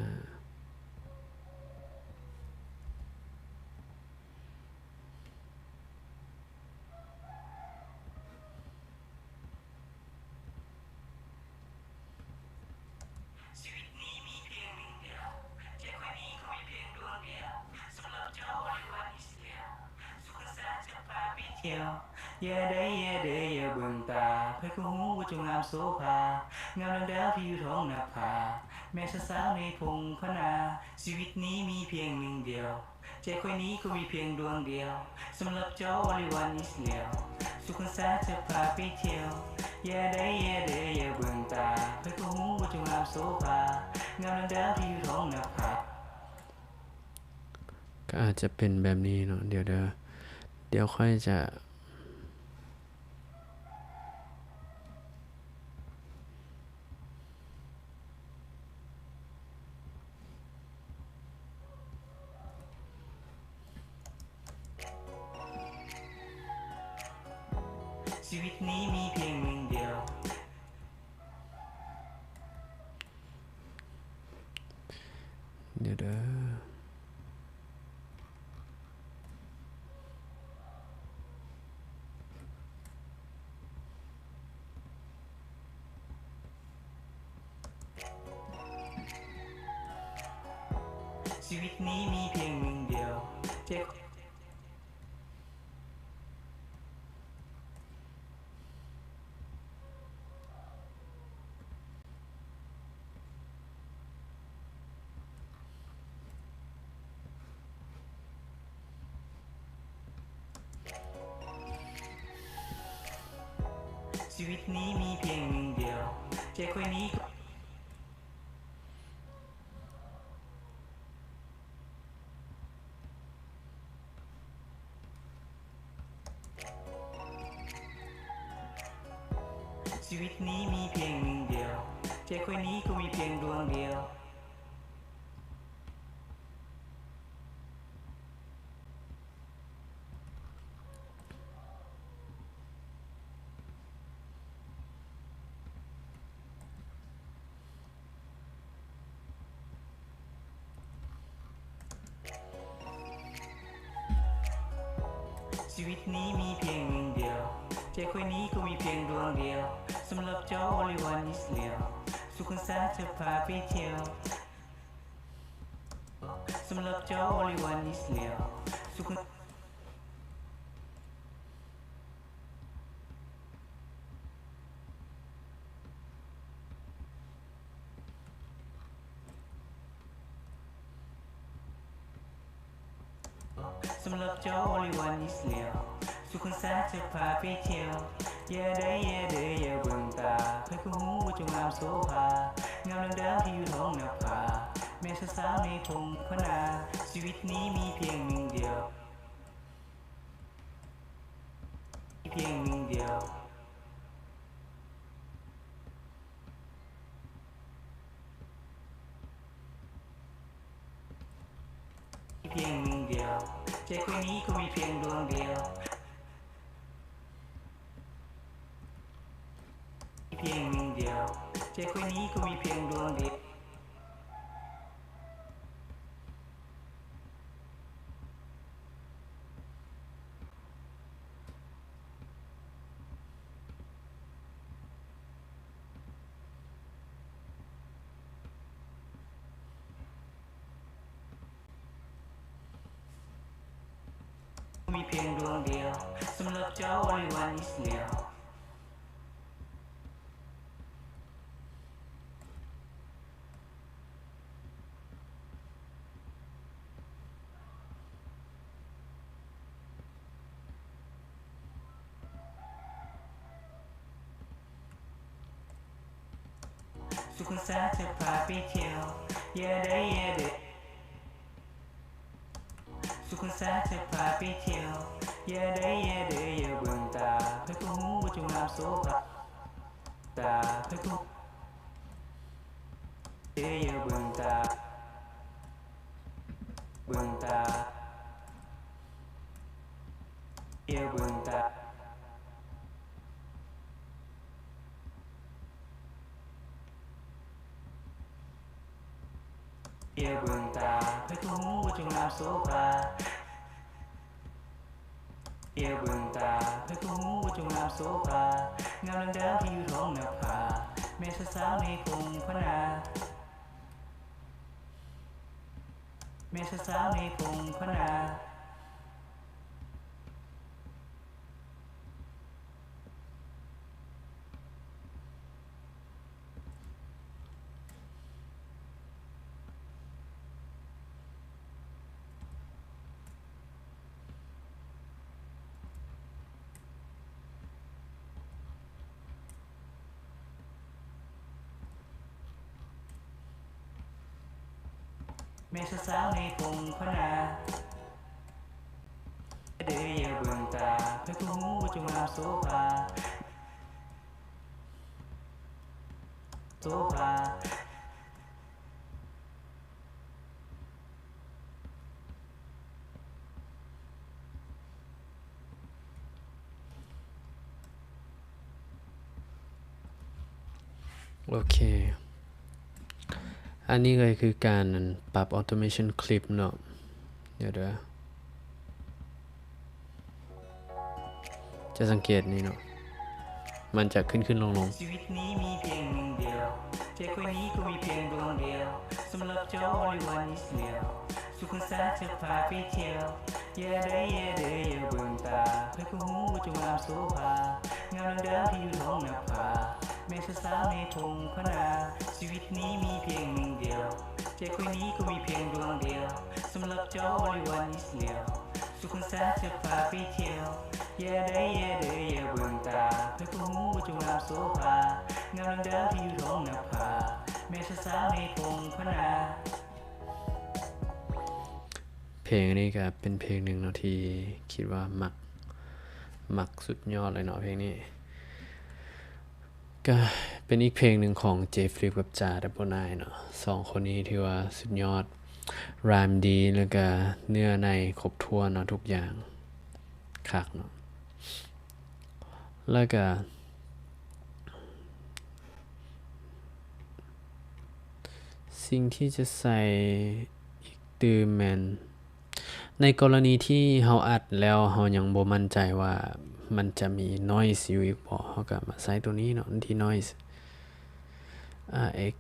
ກໍອາດຈະເປັນແບບນີ້ເນາະ. ດຽວເດີ ດຽວຂ້ອຍຈະ ຊີວິດນີ້ມີພຽງໜຶ່ງດຽວ. ດຽວເດີ. ຊີວິດນີ້ມີພຽງໜຶ່ງດຽວ. ຊີວິດນີ້ມີພຽງໜຶ່ງດຽວ ແຕ່ຂ້ອຍນີ້ກໍ ຊີວິດນີ້ມີພຽງໜຶ່ງດຽວ ແຕ່ຂ້ອຍນີ້ກໍມີພຽງດວງດຽວ. ຊີວິດນີ້ມີພຽງໜຶ່ງດຽວ ແຕ່ຂ້ອຍນີ້ກໍມີພຽງດວງດຽວ. ສຳລັບເຈົ້າ only one is left. ສຸກຄັນສາຈະພາໄປທ່ຽວ. ສຳລັບເຈົ້າ only one is left. ສຸກຄັນ ສຳລັບເຈົ້າ only one is left. ສຸກຄັນສາຈະພາໄປທ່ຽວ. ຢ່າໄດ້ ຢ່າເດີ ຢ່າເບິ່ງຕາ. ໃຜກໍຮູ້ວ່າເຈົ້າງາມໂສພາ. ງາມດັ່ງດາວທີ່ຢູ່ທ້ອງນະຜາ. ແມ່ນສາວໃນທົ່ງພະນາ. ຊີວິດນີ້ມີພຽງໜຶ່ງດຽວ. ພຽງໜຶ່ງດຽວ. ພຽງໜຶ່ງດຽວ. ໃຈຂ້ອຍນີ້ກໍມີພຽງດວງດຽວ. ພຽງໜຶ່ງດ ດຽວ ໃຈຂ້ອຍນີ້ກໍມີພຽງດວງດຽວ. ມີພຽງດວງດຽວ ສຳລັບເຈົ້າ only one is there. ສຸຂັນສາຈະພາໄປທ່ຽວ ຢ່າໄດ້ ຢ່າເດີ ສຸຂັນສາຈະພາໄປທ່ຽວ ຢ່າໄດ້ ຢ່າເດີ ຢ່າເບິ່ງຕາ ໃຜກໍຮູ້ວ່າເຈົ້າງາມໂສພາ ຕາ ໃຜກໍ ເດີ ຢ່າເບິ່ງຕາ ເບິ່ງຕາ ຢ່າເບິ່ງຕາ. ເອີ ເບິ່ງຕາ ໃຜກໍຮູ້ວ່າເຈົ້າງາມໂສພາ ເອີ ເບິ່ງຕາ ໃຜກໍຮູ້ວ່າເຈົ້າງາມໂສພາ ງາມດັ່ງດາວທີ່ຢູ່ທ້ອງນະຜາ ແມ່ນສາວໃນພົງພະນາ ແມ່ນສາວໃນພົງພະນາ. ແມ່ນສາວໃນພົງພະນາ ເດີ ຢ່າເບິ່ງຕາ ໃຜກໍຮູ້ວ່າເຈົ້າງາມໂສພາ ໂສພາ. ໂອເຄ ອັນນີ້ກໍຄືການ ອັນ ປັບ automation clip ເນາະ ດຽວເດີ. ຈະສັງເກດນີ້ເນາະ ມັນຈະຂຶ້ນໆລົງໆ. ຊີວິດນີ້ມີພຽງໜຶ່ງດຽວ ໃຈຂ້ອຍນີ້ກໍມີພຽງດວງດຽວ ສຳລັບເຈົ້າ only one is there ສຸຂັນສາຈະພາໄປທ່ຽວ ຢ່າໄດ້ ຢ່າເດີ ຢ່າເບິ່ງຕາ ໃຜກໍຮູ້ວ່າເຈົ້າງາມໂສພາ ງາມດັ່ງດາວທີ່ຢູ່ທ້ອງນະຜາ ແມ່ນສາວໃນພົງພະນາ ຊີວິດນີ້ມີພຽງໜຶ່ງດຽວ ໃຈຂ້ອຍນີ້ກໍມີພຽງດວງດຽວ ສຳລັບເຈົ້າ only one is there ສຸຂັນສາຈະພາໄປທ່ຽວ ຢ່າໄດ້ ຢ່າເດີ ຢ່າເບິ່ງຕາ ໃຜກໍຮູ້ວ່າເຈົ້າງາມໂສພາ ງາມດັ່ງດາວທີ່ຢູ່ທ້ອງນະຜາ ແມ່ນສາວໃນພົງພະນາ. ເພງອັນນີ້ກໍເປັນເພງໜຶ່ງເນາະ ທີ່ຄິດວ່າມັກ ມັກສຸດຍອດເລີຍເນາະ ເພງນີ້. ກະເປັນອີກເພງໜຶ່ງຂອງ Jay Phillips ກັບ Ja Double Nine ເນາະ ສອງຄົນນີ້ຖືວ່າສຸດຍອດ rhyme ດີ ແລ້ວກະເນື້ອໃນຄົບຖ້ວນເນາະ ທຸກຢ່າງຄັກເນາະ ແລ້ວກະ ສິ່ງທີ່ຈະໃສ່ອີກຕື່ມແມ່ນ ໃນກໍລະນີທີ່ເຮົາອັດແລ້ວ ເຮົາຍັງບໍ່ໝັ້ນໃຈວ່າມັນຈະມີ noise ຢູ່ອີກບໍ່ ເຮົາກໍມາໃສ່ໂຕນີ້ເນາະ ທີ່ noise ອາ X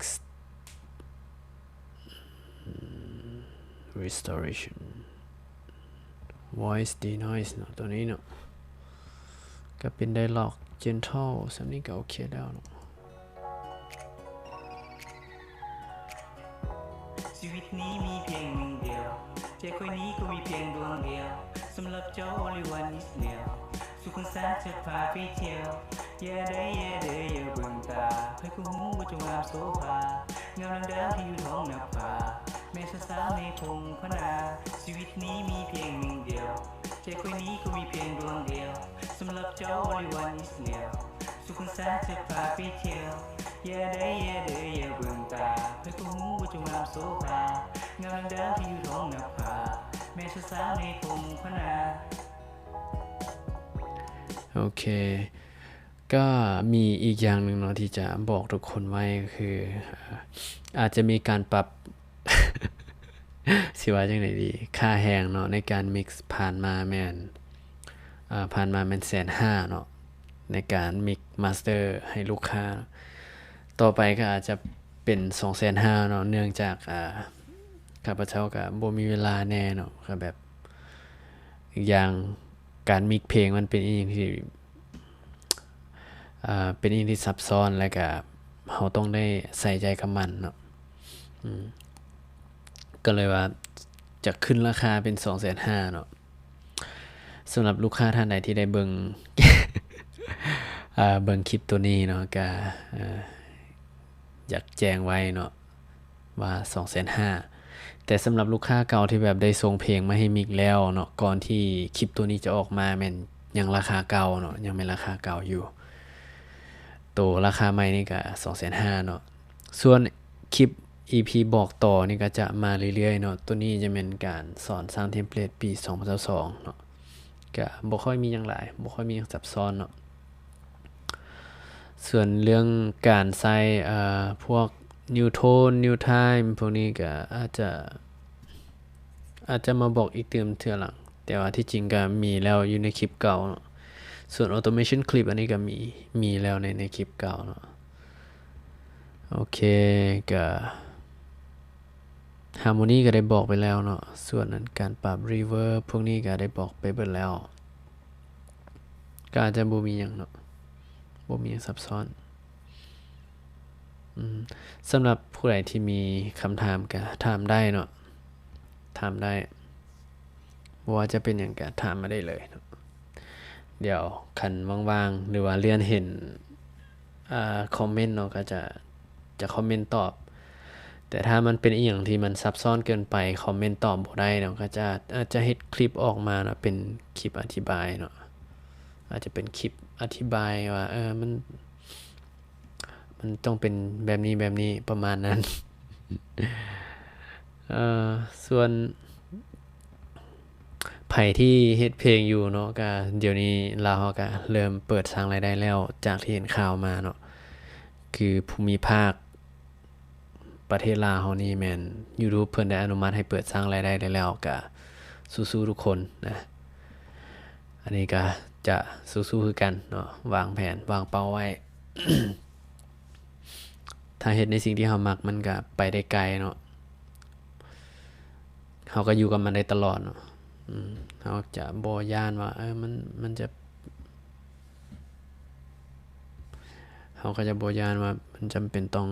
restoration voice denoise ເນາະ ໂຕນີ້ເນາະ ກໍເປັນ dialogue gentle ສ່ຳນີ້ກໍໂອເຄແລ້ວເນາະ. ຊີວິດນີ້ມີພຽງໜຶ່ງດຽວ ໃຈຂ້ອຍນີ້ກໍມີພຽງດວງດຽວ ສຳລັບເຈົ້າ only one is there ສຸຂັນສາຈະພາໄປທ່ຽວ ຢ່າໄດ້ ຢ່າເດີ ຢ່າເບິ່ງຕາ ໃຜກໍຮູ້ວ່າເຈົ້າງາມໂສພາ ງາມດັ່ງດາວທີ່ຢູ່ທ້ອງນະຜາ ແມ່ນສາວໃນພົງພະນາ ຊີວິດນີ້ມີພຽງໜຶ່ງດຽວ ໃຈຂ້ອຍນີ້ກໍມີພຽງດວງດຽວ ສຳລັບເຈົ້າ only one is there ສຸຂັນສາຈະພາໄປທ່ຽວ ຢ່າໄດ້ ຢ່າເດີ ຢ່າເບິ່ງຕາ ໃຜກໍຮູ້ວ່າເຈົ້າງາມໂສພາ ງາມດັ່ງດາວທີ່ຢູ່ທ້ອງນະຜາ ແມ່ນສາວໃນພົງພະນາ. ໂອເຄ ກໍມີອີກຢ່າງໜຶ່ງເນາະ ທີ່ຈະບອກທຸກຄົນໄວ້ ກໍຄື ອາ ອາດຈະມີການປັບ ຊິວ່າຈັ່ງໃດດີ ຄ່າແຮງເນາະ ໃນການມິກ ຜ່ານມາແມ່ນ ອາ ຜ່ານມາແມ່ນແສນຫ້າເນາະ ໃນການມິກມາສເຕີໃຫ້ລູກຄ້າ. ຕໍ່ໄປກໍອາດຈະເປັນສອງແສນຫ້າເນາະ ເນື່ອງຈາກ ອາ ຂ້າພະເຈົ້າກໍບໍ່ມີເວລາແດ່ເນາະ ກໍແບບ ອີກຢ່າງການມິກເພງມັນເປັນອີ່ຫຍັງທີ່ ອ່າ ເປັນອີ່ຫຍັງທີ່ຊັບຊ້ອນ ແລະກະເຮົາຕ້ອງໄດ້ໃສ່ໃຈກັບມັນເນາະ ອືມ ກໍເລີຍວ່າຈະຂຶ້ນລາຄາເປັນສອງແສນຫ້າເນາະ. ສຳລັບລູກຄ້າທ່ານໃດທີ່ໄດ້ເບິ່ງ ເອີ ເບິ່ງຄລິບໂຕນີ້ເນາະ ກະ ເອີ ຢາກແຈ້ງໄວ້ເນາະ ວ່າສອງແສນຫ້າ ແຕ່ສຳລັບລູກຄ້າເກົ່າທີ່ແບບໄດ້ສົ່ງເພງມາໃຫ້ມິກແລ້ວເນາະ ກ່ອນທີ່ຄລິບໂຕນີ້ຈະອອກມາແມ່ນຍັງລາຄາເກົ່າເນາະ ຍັງແມ່ນລາຄາເກົ່າຢູ່ ໂຕລາຄາໃໝ່ນີ້ກະສອງແສນຫ້າເນາະ. ສ່ວນຄລິບອີພີບອກຕໍ່ນີ້ກະຈະມາເລື້ອຍໆເນາະ ໂຕນີ້ຈະແມ່ນການສອນສ້າງເທັມເພລດປີສອງພັນຊາວສອງເນາະ ກະບໍ່ຄ່ອຍມີຫຍັງຫຼາຍ ບໍ່ຄ່ອຍມີຫຍັງຊັບຊ້ອນເນາະ. ສ່ວນເລື່ອງການໃຊ້ ເອີ ພວກ New Tone New Time ພວກນີ້ກະອາດຈະ ອາດຈະມາບອກອີກຕື່ມເທື່ອຫຼັງ ແຕ່ວ່າທີ່ຈິງກະມີແລ້ວຢູ່ໃນຄລິບເກົ່າເນາະ. ສ່ວນ Automation Clip ອັນນີ້ກະມີ ມີແລ້ວໃນ ໃນຄລິບເກົ່າເນາະ. ໂອເຄ ກະ Harmony ກະໄດ້ບອກໄປແລ້ວເນາະ ສ່ວນອັນການປັບ Reverb ພວກນີ້ກະໄດ້ບອກໄປເບິດແລ້ວ ກະອາດຈະບໍ່ມີຫຍັງເນາະ ບໍ່ມີຫຍັງຊັບຊ້ອນ. ອືມ ສຳລັບຜູ້ໃດທີ່ມີຄຳຖາມກະຖາມໄດ້ເນາະ ຖາມໄດ້ ບໍ່ວ່າຈະເປັນຫຍັງກະຖາມມາໄດ້ເລີຍເນາະ. ດຽວຄັນວ່າງໆ ຫຼືວ່າເລື່ອນເຫັນ ອ່າ ຄອມເມັນເນາະ ກະຈະ ຈະຄອມເມັນຕອບ ແຕ່ຖ້າມັນເປັນອີ່ຫຍັງທີ່ມັນຊັບຊ້ອນເກີນໄປ ຄອມເມັນຕອບບໍ່ໄດ້ເນາະ ກະຈະ ອາດຈະເຮັດຄລິບອອກມາເນາະ ເປັນຄລິບອະທິບາຍເນາະ ອາດຈະເປັນຄລິບອະທິບາຍວ່າ ເອີ ມັນ ມັນຕ້ອງເປັນແບບນີ້ ແບບນີ້ ປະມານນັ້ນ. ເອີ ສ່ວນໃຜທີ່ເຮັດເພງຢູ່ເນາະ ກະດຽວນີ້ລາວເຮົາກະເລີ່ມເປີດສ້າງລາຍໄດ້ແລ້ວ ຈາກທີ່ເຫັນຂ່າວມາເນາະ ຄືພູມິພາກ ປະເທດລາວເຮົານີ້ແມ່ນ YouTube ເພິ່ນໄດ້ອະນຸມັດໃຫ້ເປີດສ້າງລາຍໄດ້ໄດ້ແລ້ວ ກະສູ້ໆທຸກຄົນນະ. ອັນນີ້ກະຈະສູ້ໆຄືກັນເນາະ ວາງແຜນ ວາງເປົ້າໄວ້ ຖ້າເຮັດໃນສິ່ງທີ່ເຮົາມັກ ມັນກະໄປໄດ້ໄກເນາະ ເຮົາກະຢູ່ກັບມັນໄດ້ຕະຫຼອດເນາະ. ອືມ ເຮົາຈະບໍ່ຢ້ານວ່າ ເອີ ມັນ ມັນຈະ ເຮົາກະຈະບໍ່ຢ້ານວ່າມັນຈຳເປັນຕ້ອງ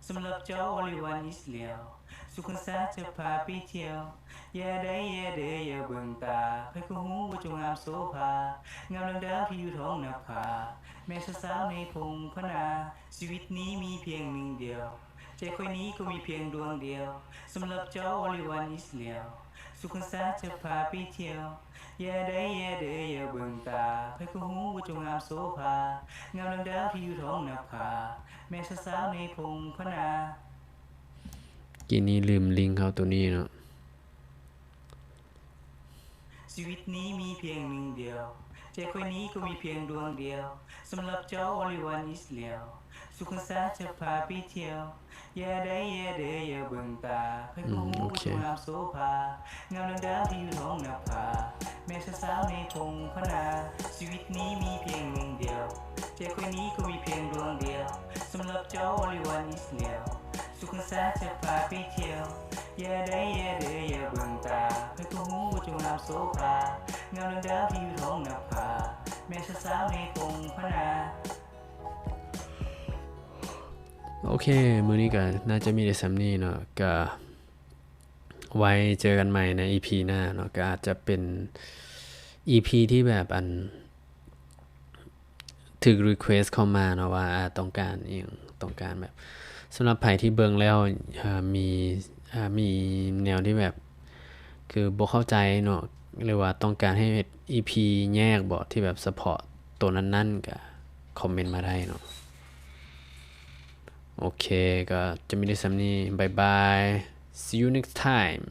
ສຳລັບເຈົ້າ Only One Is ແລ້ວ ສຸຂັນສາຈະພາໄປທ່ຽວ ຢ່າໄດ້ ຢ່າເດີ ຢ່າເບິ່ງຕາ ໃຜກໍຮູ້ວ່າເຈົ້າງາມໂສພາ ງາມດັ່ງດາວທີ່ຢູ່ທ້ອງນະຜາ ແມ່ນສາວໃນພົງພະນາ ຊີວິດນີ້ມີພຽງໜຶ່ງດຽວ ໃຈຂ້ອຍນີ້ກໍມີພຽງດວງດຽວ ສຳລັບເຈົ້າ Only One Is ແລ້ວ ສຸຂັນສາຈະພາໄປທ່ຽວ ຢ່າໄດ້ ຢ່າເດີ ຢ່າເບິ່ງຕາ ໃຜກໍຮູ້ວ່າເຈົ້າງາມໂສພາ ງາມດັ່ງດາວທີ່ຢູ່ທ້ອງນະຜາ ແມ່ນສາວໃນພົງພະນາ ກີ້ນີ້ລືມລິງເຂົ້າໂຕນີ້ເນາະ. ຊີວິດນີ້ມີພຽງໜຶ່ງດຽວ ໃຈຂ້ອຍນີ້ກໍມີພຽງດວງດຽວ ສຳລັບເຈົ້າ Only One Is ແລ້ວ ສຸຂັນສາຈະພາໄປທ່ຽວ ຢ່າໄດ້ ຢ່າເດີ ຢ່າເບິ່ງຕາ ໃຜກໍຮູ້ວ່າເຈົ້າງາມໂສພາ ງາມດັ່ງດາວທີ່ຢູ່ທ້ອງນະຜາ ແມ່ນສາວໃນພົງພະນາ ຊີວິດນີ້ມີພຽງໜຶ່ງດຽວ ໃຈຂ້ອຍນີ້ກໍມີພຽງດວງດຽວ ສຳລັບເຈົ້າ Only One Is ແລ້ວ ສຸຂັນສາຈະພາໄປທ່ຽວ ຢ່າໄດ້ ຢ່າເດີ ຢ່າເບິ່ງຕາ ໃຜກໍຮູ້ວ່າເຈົ້າງາມໂສພາ ງາມດັ່ງດາວທີ່ຢູ່ທ້ອງນະຜາ ແມ່ນສາວໃນພົງພະນາ. ໂອເຄ ມື້ນີ້ກະໜ້າຈະມີແຕ່ສ່ຳນີ້ເນາະ ກະໄວ້ເຈີກັນໃໝ່ໃນອີພີໜ້າເນາະ ກະອາດຈະເປັນອີພີທີ່ແບບ ອັນ ຖືກ request ເຂົ້າມາເນາະວ່າ ອາ ຕ້ອງການອີ່ຫຍັງ ຕ້ອງການແບບ ສຳລັບໃຜທີ່ເບິ່ງແລ້ວ ອາ ມີ ອາ ມີແນວທີ່ແບບ ຄືບໍ່ເຂົ້າໃຈເນາະ ຫຼືວ່າຕ້ອງການໃຫ້ເຮັດອີພີແຍກບໍ ທີ່ແບບສະເພາະໂຕນັ້ນໆ ກະຄອມເມັນມາໄດ້ເນາະ. ໂອເຄ ກະຈະມີໄດ້ສ່ຳນີ້ ບາຍບາຍ see you next time.